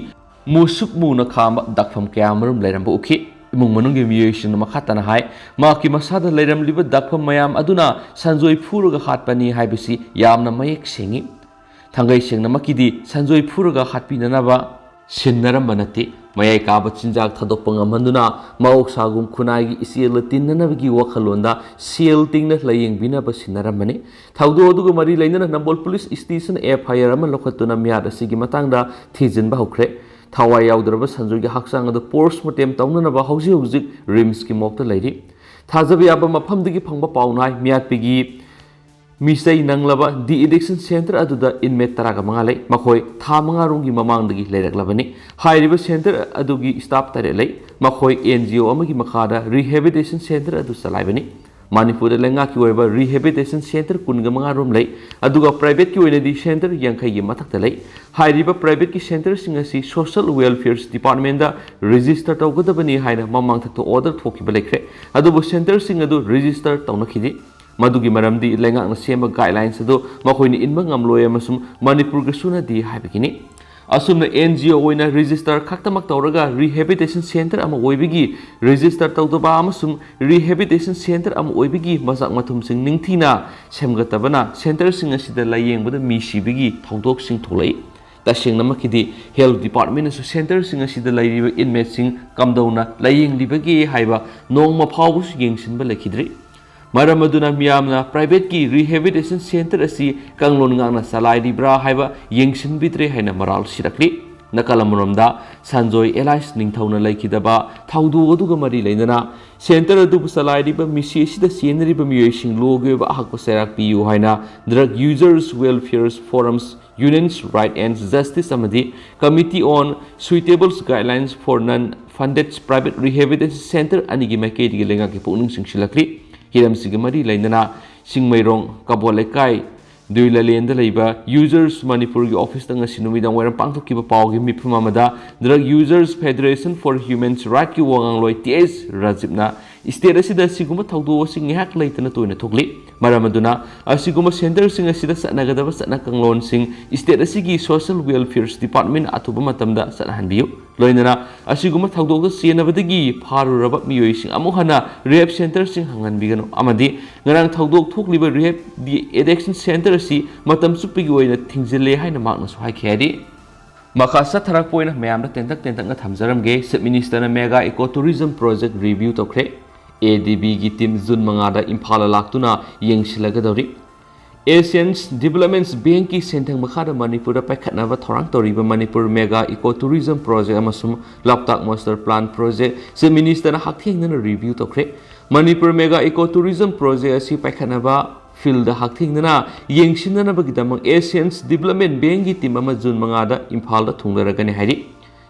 ꯃꯨꯁꯨꯛ ꯃꯨꯅ ꯈꯥꯝꯕ ꯗꯥꯛꯐꯝ ꯀꯌꯥ ꯑꯃꯔꯣꯝ ꯂꯩꯔꯝꯕ ꯎꯈꯤ꯫ ꯏꯃꯨꯡ ꯃꯅꯨꯡꯒꯤ ꯃꯤꯑꯣꯏꯁꯤꯡꯅ ꯃꯈꯥ ꯇꯥꯅ ꯍꯥꯏ, ꯃꯍꯥꯛꯀꯤ ꯃꯁꯥꯗ ꯂꯩꯔꯝꯂꯤꯕ ꯗꯥꯛꯐꯝ ꯃꯌꯥꯝ ꯑꯗꯨꯅ ꯁꯟꯖꯣꯏ ꯐꯨꯔꯒ ꯍꯥꯠꯄꯅꯤ ꯍꯥꯏꯕꯁꯤ ꯌꯥꯝꯅ ꯃꯌꯦꯛ ꯁꯦꯡꯏ꯫ ꯊꯥꯡꯒꯩ ꯁꯦꯡꯅꯃꯛꯀꯤꯗꯤ ꯁꯟꯖꯣꯏ ꯐꯨꯔꯒ ꯍꯥꯠꯄꯤꯅꯅꯕ ꯁꯤꯟꯅꯔꯝꯕ ꯅꯠꯇꯦ꯫ ꯃꯌꯥꯏ ꯀꯥꯕ ꯆꯤꯟꯖꯥꯛ ꯊꯥꯗꯣꯛꯄ ꯉꯝꯍꯟꯗꯨꯅ ꯃꯍꯧꯁꯥꯒꯨꯝ ꯈꯨꯟꯅꯥꯏꯒꯤ ꯏꯆꯦꯜꯗ ꯇꯤꯟꯅꯅꯕꯒꯤ ꯋꯥꯈꯜꯂꯣꯟꯗ ꯁꯦꯜ ꯇꯤꯡꯅ ꯂꯥꯏꯌꯦꯡꯕꯤꯅꯕ ꯁꯤꯟꯅꯔꯝꯕꯅꯤ꯫ ꯊꯧꯗꯣꯛ ꯑꯗꯨꯒ ꯃꯔꯤ ꯂꯩꯅꯅ ꯅꯝꯕꯣꯜ ꯄꯨꯂꯤꯁ ꯁ꯭ꯇꯦꯁꯟ ꯑꯦꯐ ꯑꯥꯏ ꯑꯥꯔ ꯑꯃ ꯂꯧꯈꯠꯇꯨꯅ ꯃꯤꯍꯥꯠ ꯑꯁꯤꯒꯤ ꯃꯇꯥꯡꯗ ꯊꯤꯖꯤꯟꯕ ꯍꯧꯈ꯭ꯔꯦ꯫ ꯊꯋꯥꯏ ꯌꯥꯎꯗ꯭ꯔꯕ ꯁꯟꯖꯣꯏꯒꯤ ꯍꯛꯆꯥꯡ ꯑꯗꯨ ꯄꯣꯁꯃꯣꯔꯇꯦꯝ ꯇꯧꯅꯅꯕ ꯍꯧꯖꯤꯛ ꯍꯧꯖꯤꯛ ꯔꯤꯝꯁꯀꯤ ꯃꯣꯔꯒꯇ ꯂꯩꯔꯤ꯫ ꯊꯥꯖꯕ ꯌꯥꯕ ꯃꯐꯝꯗꯒꯤ ꯐꯪꯕ ꯄꯥꯎꯅ ꯍꯥꯏ, ꯃꯤꯍꯥꯠꯄꯤꯒꯤ ꯃꯤꯁꯇꯩ ꯅꯪꯂꯕ ꯗꯤ ꯑꯦꯗꯤꯛꯁꯟ ꯁꯦꯟꯇꯔ ꯑꯗꯨꯗ ꯏꯟꯃꯦꯠ ꯇꯔꯥꯒ ꯃꯉꯥ ꯂꯩ꯫ ꯃꯈꯣꯏ ꯊꯥ ꯃꯉꯥ ꯔꯣꯝꯒꯤ ꯃꯃꯥꯡꯗꯒꯤ ꯂꯩꯔꯛꯂꯕꯅꯤ꯫ ꯍꯥꯏꯔꯤꯕ ꯁꯦꯟꯇꯔ ꯑꯗꯨꯒꯤ ꯁ꯭ꯇꯥꯐ ꯇꯔꯦꯠ ꯂꯩ꯫ ꯃꯈꯣꯏ ꯑꯦꯟ ꯖꯤ ꯑꯣ ꯑꯃꯒꯤ ꯃꯈꯥꯗ ꯔꯤꯍꯦꯕꯤꯂꯤꯇꯦꯁꯟ ꯁꯦꯟꯇꯔ ꯑꯗꯨ ꯆꯂꯥꯏꯕꯅꯤ꯫ ꯃꯅꯤꯄꯨꯔꯗ ꯂꯩꯉꯥꯛꯀꯤ ꯑꯣꯏꯕ ꯔꯤꯍꯦꯕꯤꯂꯤꯇꯦꯁꯟ ꯁꯦꯟꯇꯔ ꯀꯨꯟꯒ ꯃꯉꯥ ꯔꯣꯝ ꯂꯩ, ꯑꯗꯨꯒ ꯄ꯭ꯔꯥꯏꯚꯦꯠꯀꯤ ꯑꯣꯏꯅꯗꯤ ꯁꯦꯟꯇꯔ ꯌꯥꯡꯈꯩꯒꯤ ꯃꯊꯛꯇ ꯂꯩ꯫ ꯍꯥꯏꯔꯤꯕ ꯄ꯭ꯔꯥꯏꯚꯦꯠꯀꯤ ꯁꯦꯟꯇꯔꯁꯤꯡ ꯑꯁꯤ ꯁꯣꯁꯤꯌꯦꯜ ꯋꯦꯜꯐꯤꯌꯔꯁ ꯗꯤꯄꯥꯔꯠꯃꯦꯟꯗ ꯔꯦꯖꯤꯁꯇꯔ ꯇꯧꯒꯗꯕꯅꯤ ꯍꯥꯏꯅ ꯃꯃꯥꯡꯊꯛꯇ ꯑꯣꯔꯗꯔ ꯊꯣꯛꯈꯤꯕ ꯂꯩꯈ꯭ꯔꯦ, ꯑꯗꯨꯕꯨ ꯁꯦꯟꯇꯔꯁꯤꯡ ꯑꯗꯨ ꯔꯦꯖꯤꯁꯇꯔ ꯇꯧꯅꯈꯤꯗꯦ꯫ ꯃꯗꯨꯒꯤ ꯃꯔꯝꯗꯤ ꯂꯩꯉꯥꯛꯅ ꯁꯦꯝꯕ guidelines ꯑꯗꯨ ꯃꯈꯣꯏꯅ ꯏꯟꯕ ꯉꯝꯂꯣꯏ ꯑꯃꯁꯨꯡ ꯃꯅꯤꯄꯨꯔꯒ ꯆꯨꯅꯗꯦ ꯍꯥꯏꯕꯒꯤꯅꯤ꯫ ꯑꯁꯨꯝꯅ N G O ꯑꯣꯏꯅ register ꯈꯛꯇꯃꯛ ꯇꯧꯔꯒ rehabilitation center ꯑꯃ ꯑꯣꯏꯕꯒꯤ register ꯇꯧꯗꯕ ꯑꯃꯁꯨꯡ rehabilitation center ꯑꯃ ꯑꯣꯏꯕꯒꯤ ꯃꯆꯥꯛ ꯃꯊꯨꯝꯁꯤꯡ ꯅꯤꯡꯊꯤꯅ ꯁꯦꯝꯒꯠꯇꯕꯅ centerꯁꯤꯡ ꯑꯁꯤꯗ ꯂꯥꯌꯦꯡꯕꯗ ꯃꯤ ꯁꯤꯕꯒꯤ ꯊꯧꯗꯣꯛꯁꯤꯡ ꯊꯣꯛꯂꯛꯏ꯫ ꯇꯁꯦꯡꯅꯃꯛꯀꯤꯗꯤ health departmentꯅꯁꯨ centerꯁꯤꯡ ꯑꯁꯤꯗ ꯂꯩꯔꯤꯕ inmateꯁꯤꯡ ꯀꯝꯗꯧꯅ ꯂꯥꯌꯦꯡꯂꯤꯕꯒꯦ ꯍꯥꯏꯕ ꯅꯣꯡꯃ ꯐꯥꯎꯕꯁꯨ ꯌꯦꯡꯁꯤꯟꯕ ꯂꯩꯈꯤꯗ꯭ꯔꯤ꯫ ꯃꯔꯝ ꯑꯗꯨꯅ ꯃꯤꯌꯥꯝꯅ privateꯀꯤ rehabilitation center ꯑꯁꯤ ꯀꯥꯡꯂꯣꯟ ꯉꯥꯛꯅ ꯆꯂꯥꯏꯔꯤꯕ꯭ꯔꯥ ꯍꯥꯏꯕ ꯌꯦꯡꯁꯤꯟꯕꯤꯗ꯭ꯔꯦ ꯍꯥꯏꯅ ꯃꯔꯥꯜ ꯁꯤꯔꯛꯂꯤ꯫ ꯅꯥꯀꯜ ꯑꯃꯔꯣꯝꯗ ꯁꯟꯖꯣꯏ ꯑꯦꯂꯥꯏꯁ ꯅꯤꯡꯊꯧꯅ ꯂꯩꯈꯤꯗꯕ ꯊꯧꯗꯣꯛ ꯑꯗꯨꯒ ꯃꯔꯤ ꯂꯩꯅꯅ center ꯑꯗꯨꯕꯨ ꯆꯂꯥꯏꯔꯤꯕ ꯃꯤꯁꯤ ꯑꯁꯤꯗ ꯆꯦꯟꯅꯔꯤꯕ ꯃꯤꯑꯣꯏꯁꯤꯡ ꯂꯣꯒꯤ ꯑꯣꯏꯕ ꯑꯍꯛꯄ ꯆꯩꯔꯥꯛ ꯄꯤꯌꯨ ꯍꯥꯏꯅ Drug Users Welfare Forums, Unions Right and Justice ꯑꯃꯗꯤ Committee on Suitable Guidelines for Non-Funded Private Rehabilitation Center ꯑꯅꯤꯒꯤ ꯃꯥꯏꯀꯩꯗꯒꯤ ꯂꯩꯉꯥꯛꯀꯤ ꯄꯨꯛꯅꯤꯡ ꯆꯤꯡꯁꯤꯜꯂꯛꯂꯤ꯫ ꯍꯤꯔꯝꯁꯤꯒ ꯃꯔꯤ ꯂꯩꯅꯅ ꯆꯤꯡꯃꯩꯔꯣꯡ ꯀꯕꯣ ꯂꯩꯀꯥꯏ ꯗꯨꯏꯂꯂꯦꯟꯗ ꯂꯩꯕ ꯌꯨꯖꯔꯁ ꯃꯅꯤꯄꯨꯔꯒꯤ ꯑꯣꯐꯤꯁꯇ ꯉꯁꯤ ꯅꯨꯃꯤꯗꯥꯡ ꯋꯥꯏꯔꯝ ꯄꯥꯡꯊꯣꯛꯈꯤꯕ ꯄꯥꯎꯒꯤ ꯃꯤꯐꯝ ꯑꯃꯗ Drug Users Federation for Human Rightꯀꯤ ꯋꯥ ꯉꯥꯡꯂꯣꯏ ꯇꯤ ꯑꯦꯁ ꯔꯥꯖꯤꯞꯅ state ꯑꯁꯤꯗ ꯑꯁꯤꯒꯨꯝꯕ ꯊꯧꯗꯣꯛ ꯑꯁꯤ ꯉꯥꯏꯍꯥꯛ ꯂꯩꯇꯅ ꯇꯣꯏꯅ ꯊꯣꯛꯂꯤ꯫ ꯃꯔꯝ ꯑꯗꯨꯅ ꯑꯁꯤꯒꯨꯝꯕ centerꯁꯤꯡ ꯑꯁꯤꯗ ꯆꯠꯅꯒꯗꯕ ꯆꯠꯅ ꯀꯥꯡꯂꯣꯟꯁꯤꯡ state ꯑꯁꯤꯒꯤ Social Welfare Department ꯑꯊꯨꯕ ꯃꯇꯝꯗ ꯆꯠꯅꯍꯟꯕꯤꯌꯨ꯫ ꯂꯣꯏꯅꯅ ꯑꯁꯤꯒꯨꯝꯕ ꯊꯧꯗꯣꯛꯇ ꯆꯦꯟꯅꯕꯗꯒꯤ ꯐꯥꯔꯨꯔꯕ ꯃꯤꯑꯣꯏꯁꯤꯡ ꯑꯃꯨꯛ ꯍꯟꯅ rehab centerꯁꯤꯡ ꯍꯪꯍꯟꯕꯤꯒꯅꯨ ꯑꯃꯗꯤ ꯉꯔꯥꯡ ꯊꯧꯗꯣꯛ ꯊꯣꯛꯂꯤꯕ rehab de-addiction center ꯑꯁꯤ ꯃꯇꯝ ꯆꯨꯞꯄꯒꯤ ꯑꯣꯏꯅ ꯊꯤꯡꯖꯤꯜꯂꯦ ꯍꯥꯏꯅ ꯃꯍꯥꯛꯅꯁꯨ ꯍꯥꯏꯈꯤ ꯍꯥꯏꯔꯤ꯫ ꯃꯈꯥ ꯆꯠꯊꯔꯛꯄ ꯑꯣꯏꯅ ꯃꯌꯥꯝꯗ ꯇꯦꯟꯇꯛ ꯇꯦꯟꯇꯛꯅ ꯊꯝꯖꯔꯝꯒꯦ꯫ Chief Ministerꯅ mega eco tourism project review ꯇꯧꯈ꯭ꯔꯦ꯫ ADBꯒꯤ team June ꯃꯉꯥꯗ ꯏꯝꯐꯥꯜꯗ ꯂꯥꯛꯇꯨꯅ ꯌꯦꯡꯁꯤꯜꯂꯒꯗꯧꯔꯤ꯫ Asian Development Bankꯀꯤ ꯁꯦꯟꯊꯪ ꯃꯈꯥꯗ ꯃꯅꯤꯄꯨꯔꯗ ꯄꯥꯏꯈꯠꯅꯕ ꯊꯧꯔꯥꯡ ꯇꯧꯔꯤꯕ Manipur mega eco tourism project ꯑꯃꯁꯨꯡ ꯂꯣꯛꯇꯥꯛ master plan project Chief Ministerꯅ ꯍꯛꯊꯦꯡꯅꯅ review ꯇꯧꯈ꯭ꯔꯦ꯫ Manipur mega eco tourism project ꯑꯁꯤ ꯄꯥꯏꯈꯠꯅꯕ fieldꯗ ꯍꯛꯊꯦꯡꯅꯅ ꯌꯦꯡꯁꯤꯟꯅꯅꯕꯒꯤꯗꯃꯛ Asian Development Bankꯀꯤ team ꯑꯃ June ꯃꯉꯥꯗ ꯏꯝꯐꯥꯜꯗ ꯊꯨꯡꯂꯔꯒꯅꯤ ꯍꯥꯏꯔꯤ꯫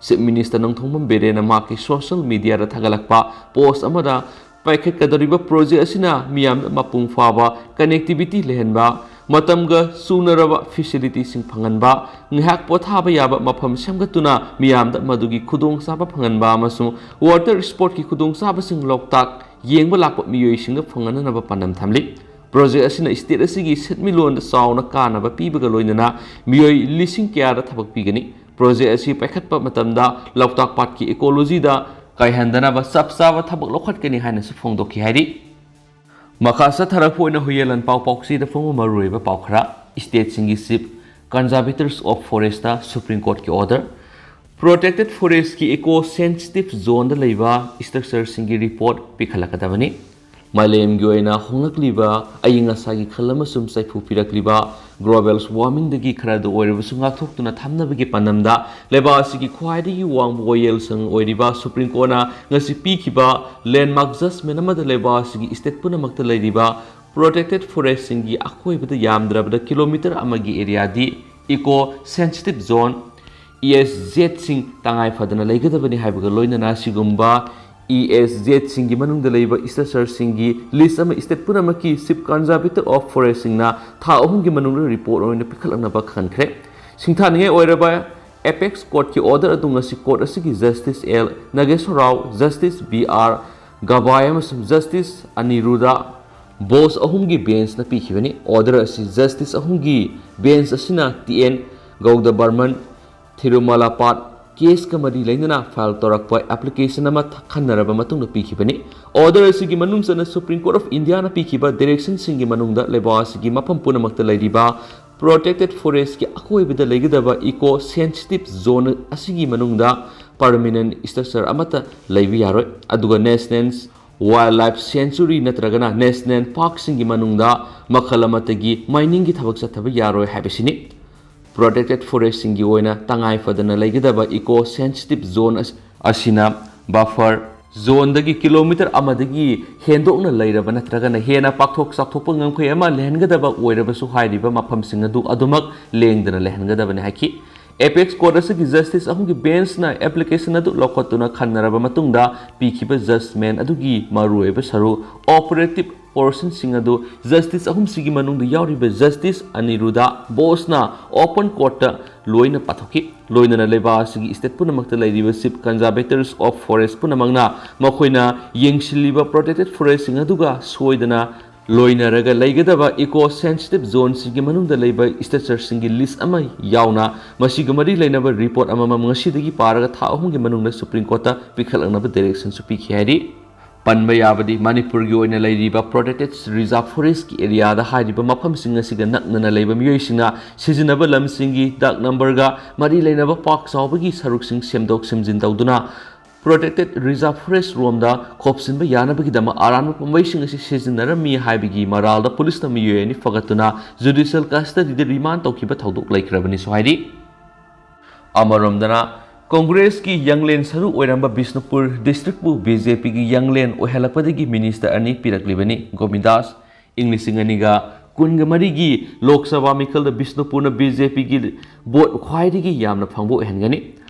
Chief Minister ꯅꯣꯡꯊꯣꯝꯕꯝ ꯕꯤꯔꯦꯟꯅ ꯃꯍꯥꯛꯀꯤ social mediaꯗ ꯊꯥꯒꯠꯂꯛꯄ post ꯑꯃꯗ ꯄꯥꯏꯈꯠꯀꯗꯧꯔꯤꯕ project ꯑꯁꯤꯅ ꯃꯤꯌꯥꯝꯗ ꯃꯄꯨꯡ ꯐꯥꯕ connectivity ꯂꯩꯍꯟꯕ, ꯃꯇꯝꯒ ꯆꯨꯅꯔꯕ facilityꯁꯤꯡ ꯐꯪꯍꯟꯕ, ꯉꯥꯏꯍꯥꯛ ꯄꯣꯊꯥꯕ ꯌꯥꯕ ꯃꯐꯝ ꯁꯦꯝꯒꯠꯇꯨꯅ ꯃꯤꯌꯥꯝꯗ ꯃꯗꯨꯒꯤ ꯈꯨꯗꯣꯡꯆꯥꯕ ꯐꯪꯍꯟꯕ ꯑꯃꯁꯨꯡ water sportꯀꯤ ꯈꯨꯗꯣꯡꯆꯥꯕꯁꯤꯡ ꯂꯣꯛꯇꯥꯛ ꯌꯦꯡꯕ ꯂꯥꯛꯄ ꯃꯤꯑꯣꯏꯁꯤꯡꯗ ꯐꯪꯍꯟꯅꯅꯕ ꯄꯥꯟꯗꯝ ꯊꯝꯂꯤ꯫ ꯄ꯭ꯔꯣꯖꯦꯛ ꯑꯁꯤꯅ ꯁ꯭ꯇꯦꯠ ꯑꯁꯤꯒꯤ ꯁꯦꯟꯃꯤꯠꯂꯣꯟꯗ ꯆꯥꯎꯅ ꯀꯥꯟꯅꯕ ꯄꯤꯕꯒ ꯂꯣꯏꯅꯅ ꯃꯤꯑꯣꯏ ꯂꯤꯁꯤꯡ ꯀꯌꯥꯗ ꯊꯕꯛ ꯄꯤꯒꯅꯤ꯫ ꯄ꯭ꯔꯣꯖꯦꯛ ꯑꯁꯤ ꯄꯥꯏꯈꯠꯄ ꯃꯇꯝꯗ ꯂꯣꯛꯇꯥꯛ ꯄꯥꯠꯀꯤ ꯏꯀꯣꯂꯣꯖꯤꯗ ꯀꯥꯏꯍꯟꯗꯅꯕ ꯆꯞ ꯆꯥꯕ ꯊꯕꯛ ꯂꯧꯈꯠꯀꯅꯤ ꯍꯥꯏꯅꯁꯨ ꯐꯣꯡꯗꯣꯛꯈꯤ ꯍꯥꯏꯔꯤ꯫ ꯃꯈꯥ ꯆꯠꯊꯔꯛꯄ ꯑꯣꯏꯅ ꯍꯨꯌꯦꯟ ꯂꯥꯟꯄꯥꯎ ꯄꯥꯎꯆꯦꯗ ꯐꯣꯡꯕ ꯃꯔꯨꯑꯣꯏꯕ ꯄꯥꯎ ꯈꯔ꯫ ꯁ꯭ꯇꯦꯠꯁꯤꯡꯒꯤ Chief Conservators of Forestꯇ Supreme Courtꯀꯤ order꯫ Protected Forestꯀꯤ eco sensitive zoneꯗ ꯂꯩꯕ structureꯁꯤꯡꯒꯤ report ꯄꯤꯈꯠꯂꯛꯀꯗꯕꯅꯤ꯫ ꯃꯥꯂꯦꯝꯒꯤ ꯑꯣꯏꯅ ꯍꯣꯡꯂꯛꯂꯤꯕ ꯑꯏꯪ ꯑꯁꯥꯒꯤ ꯈꯜ ꯑꯃꯁꯨꯡ ꯆꯩꯐꯨ ꯄꯤꯔꯛꯂꯤꯕ global warmingꯗꯒꯤ ꯈꯔꯗ ꯑꯣꯏꯔꯕꯁꯨ ꯉꯥꯛꯊꯣꯛꯇꯨꯅ ꯊꯝꯅꯕꯒꯤ ꯄꯥꯟꯗꯝꯗ ꯂꯩꯕꯥꯛ ꯑꯁꯤꯒꯤ ꯈ꯭ꯋꯥꯏꯗꯒꯤ ꯋꯥꯡꯕ ꯋꯥꯌꯦꯜꯁꯪ ꯑꯣꯏꯔꯤꯕ Supreme Courtꯅ ꯉꯁꯤ ꯄꯤꯈꯤꯕ landmark judgment ꯑꯃꯗ ꯂꯩꯕꯥꯛ ꯑꯁꯤꯒꯤ state ꯄꯨꯝꯅꯃꯛꯇ ꯂꯩꯔꯤꯕ protected forestꯁꯤꯡꯒꯤ ꯑꯀꯣꯏꯕꯗ ꯌꯥꯝꯗ꯭ꯔꯕꯗ kilometre ꯑꯃꯒꯤ areaꯗꯤ eco sensitive zone, ESZꯁꯤꯡ ꯇꯉꯥꯏ ꯐꯗꯅ ꯂꯩꯒꯗꯕꯅꯤ ꯍꯥꯏꯕꯒ ꯂꯣꯏꯅꯅ ꯑꯁꯤꯒꯨꯝꯕ ESZꯁꯤꯡꯒꯤ ꯃꯅꯨꯡꯗ ꯂꯩꯕ structureꯁꯤꯡꯒꯤ list ꯑꯃ state ꯄꯨꯝꯅꯃꯛꯀꯤ Chief Conservator of Forestꯁꯤꯡꯅ ꯊꯥ ꯑꯍꯨꯝꯒꯤ ꯃꯅꯨꯡꯗ report ꯑꯣꯏꯅ ꯄꯤꯈꯠꯂꯛꯅꯕ ꯈꯪꯍꯟꯈ꯭ꯔꯦ꯫ ꯁꯤꯡꯊꯥꯅꯤꯡꯉꯥꯏ ꯑꯣꯏꯔꯕ Apex Courtꯀꯤ order ꯑꯗꯨ ꯉꯁꯤ court ꯑꯁꯤꯒꯤ Justice L ꯅꯥꯒꯦꯁꯣꯔ Rao, Justice B R ꯒꯕꯥꯏ ꯑꯃꯁꯨꯡ Justice ꯑꯅꯤꯔꯨꯗꯥ ꯕꯣꯁ ꯑꯍꯨꯝꯒꯤ benchꯅ ꯄꯤꯈꯤꯕꯅꯤ꯫ Order ꯑꯁꯤ Justice ꯑꯍꯨꯝꯒꯤ bench ꯑꯁꯤꯅ T N ꯒꯧꯗꯥꯕꯔꯃꯟ ꯊꯤꯔꯨꯃꯂꯥꯄꯥꯠ caseꯀ ꯃꯔꯤ ꯂꯩꯅꯅ file ꯇꯧꯔꯛꯄ application ꯑꯃ ꯈꯟꯅꯔꯕ ꯃꯇꯨꯡꯗ ꯄꯤꯈꯤꯕꯅꯤ꯫ Order ꯑꯁꯤꯒꯤ ꯃꯅꯨꯡ ꯆꯟꯅ Supreme Court of Indiaꯅ ꯄꯤꯈꯤꯕ directionꯁꯤꯡꯒꯤ ꯃꯅꯨꯡꯗ ꯂꯩꯕꯥꯛ ꯑꯁꯤꯒꯤ ꯃꯐꯝ ꯄꯨꯝꯅꯃꯛꯇ ꯂꯩꯔꯤꯕ protected forestꯀꯤ ꯑꯀꯣꯏꯕꯗ ꯂꯩꯒꯗꯕ eco sensitive zone ꯑꯁꯤꯒꯤ ꯃꯅꯨꯡꯗ permanent structure ꯑꯃꯠꯇ ꯂꯩꯕ ꯌꯥꯔꯣꯏ, ꯑꯗꯨꯒ National Wildlife Sanctuary ꯅꯠꯇ꯭ꯔꯒꯅ National Parkꯁꯤꯡꯒꯤ ꯃꯅꯨꯡꯗ ꯃꯈꯜ ꯑꯃꯠꯇꯒꯤ miningꯒꯤ ꯊꯕꯛ ꯆꯠꯊꯕ ꯌꯥꯔꯣꯏ ꯍꯥꯏꯕꯁꯤꯅꯤ꯫ Protected forestꯁꯤꯡꯒꯤ ꯑꯣꯏꯅ ꯇꯉꯥꯏ ꯐꯗꯅ ꯂꯩꯒꯗꯕ eco sensitive zone ꯑꯁ-, ꯑꯁꯤꯅ buffer zoneꯗꯒꯤ kilometre ꯑꯃꯗꯒꯤ ꯍꯦꯟꯗꯣꯛꯅ ꯂꯩꯔꯕ ꯅꯠꯇ꯭ꯔꯒꯅ ꯍꯦꯟꯅ ꯄꯥꯛꯊꯣꯛ ꯆꯥꯎꯊꯣꯛꯄ ꯉꯝꯈꯩ ꯑꯃ ꯂꯩꯍꯟꯒꯗꯕ ꯑꯣꯏꯔꯕꯁꯨ ꯍꯥꯏꯔꯤꯕ ꯃꯐꯝꯁꯤꯡ ꯑꯗꯨ ꯑꯗꯨꯃꯛ ꯂꯦꯡꯗꯅ ꯂꯩꯍꯟꯒꯗꯕꯅꯤ ꯍꯥꯏꯈꯤ꯫ Apex Court ꯑꯁꯤꯒꯤ Justice ꯑꯍꯨꯝꯒꯤ benchꯅ application ꯑꯗꯨ ꯂꯧꯈꯠꯇꯨꯅ ꯈꯟꯅꯔꯕ ꯃꯇꯨꯡꯗ ꯄꯤꯈꯤꯕ judgment ꯑꯗꯨꯒꯤ ꯃꯔꯨꯑꯣꯏꯕ ꯁꯔꯨꯛ, operative portionꯁꯤꯡ ꯑꯗꯨ Justice ꯑꯍꯨꯝꯁꯤꯒꯤ ꯃꯅꯨꯡꯗ ꯌꯥꯎꯔꯤꯕ Justice ꯑꯅꯤꯔꯨꯗꯥ ꯕꯣꯁꯅ open courtꯇ ꯂꯣꯏꯅ ꯄꯥꯊꯣꯛꯈꯤ꯫ ꯂꯣꯏꯅꯅ ꯂꯩꯕꯥꯛ ꯑꯁꯤꯒꯤ state ꯄꯨꯝꯅꯃꯛꯇ ꯂꯩꯔꯤꯕ Chief Conservators of Forest ꯄꯨꯝꯅꯃꯛꯅ ꯃꯈꯣꯏꯅ ꯌꯦꯡꯁꯤꯜꯂꯤꯕ protected forestꯁꯤꯡ ꯑꯗꯨꯒ ꯁꯣꯏꯗꯅ ꯂꯣꯏꯅꯔꯒ ꯂꯩꯒꯗꯕ eco sensitive zoneꯁꯤꯡꯒꯤ ꯃꯅꯨꯡꯗ ꯂꯩꯕ structureꯁꯤꯡꯒꯤ list ꯑꯃ ꯌꯥꯎꯅ ꯃꯁꯤꯒ ꯃꯔꯤ ꯂꯩꯅꯕ report ꯑꯃꯃꯝ ꯉꯁꯤꯗꯒꯤ ꯄꯥꯔꯒ ꯊꯥ ꯑꯍꯨꯝꯒꯤ ꯃꯅꯨꯡꯗ Supreme Courtꯇ ꯄꯤꯈꯠꯂꯛꯅꯕ directionꯁꯨ ꯄꯤꯈꯤ ꯍꯥꯏꯔꯤ꯫ ꯄꯟꯕ ꯌꯥꯕꯗꯤ ꯃꯅꯤꯄꯨꯔꯒꯤ ꯑꯣꯏꯅ ꯂꯩꯔꯤꯕ protected reserve forestꯀꯤ areaꯗ ꯍꯥꯏꯔꯤꯕ ꯃꯐꯝꯁꯤꯡ ꯑꯁꯤꯒ ꯅꯛꯅꯅ ꯂꯩꯕ ꯃꯤꯑꯣꯏꯁꯤꯡꯅ ꯁꯤꯖꯤꯟꯅꯕ ꯂꯝꯁꯤꯡꯒꯤ dark numberꯒ ꯃꯔꯤ ꯂꯩꯅꯕ ꯄꯥꯛ ꯆꯥꯎꯕꯒꯤ ꯁꯔꯨꯛꯁꯤꯡ ꯁꯦꯝꯗꯣꯛ ꯁꯦꯝꯖꯤꯟ ꯇꯧꯗꯨꯅ protected reserve forest ꯔꯣꯝꯗ ꯈꯣꯞꯆꯤꯟꯕ ꯌꯥꯅꯕꯒꯤꯗꯃꯛ ꯑꯔꯥꯟꯕ ꯄꯥꯝꯕꯩꯁꯤꯡ ꯑꯁꯤ ꯁꯤꯖꯤꯟꯅꯔꯝꯃꯤ ꯍꯥꯏꯕꯒꯤ ꯃꯔꯥꯜꯗ ꯄꯨꯂꯤꯁꯅ ꯃꯤꯑꯣꯏ ꯑꯅꯤ ꯐꯒꯠꯇꯨꯅ judicial custodyꯗ remand ꯇꯧꯈꯤꯕ ꯊꯧꯗꯣꯛ ꯂꯩꯈ꯭ꯔꯕꯅꯤꯁꯨ ꯍꯥꯏꯔꯤ꯫ ꯑꯃꯔꯣꯝꯗꯅ, ꯀꯣꯡꯒ꯭ꯔꯦꯁꯀꯤ ꯌꯥꯡꯂꯦꯟ ꯁꯔꯨ ꯑꯣꯏꯔꯝꯕ ꯕꯤꯁꯅꯨꯄꯨꯔ districtꯄꯨ BJPꯒꯤ ꯌꯥꯡꯂꯦꯟ ꯑꯣꯏꯍꯜꯂꯛꯄꯗꯒꯤ minister ꯑꯅꯤ ꯄꯤꯔꯛꯂꯤꯕꯅꯤ꯫ ꯒꯣꯕꯤꯟꯗꯥꯁ, ꯏꯪ ꯂꯤꯁꯤꯡ ꯑꯅꯤꯒ ꯀꯨꯟꯒ ꯃꯔꯤꯒꯤ ꯂꯣꯛ ꯁꯚꯥ ꯃꯤꯈꯜꯗ ꯕꯤꯁꯅꯨꯄꯨꯔꯅ BJPꯒꯤ vote ꯈ꯭ꯋꯥꯏꯗꯒꯤ ꯌꯥꯝꯅ ꯐꯪꯕ ꯑꯣꯏꯍꯟꯒꯅꯤ꯫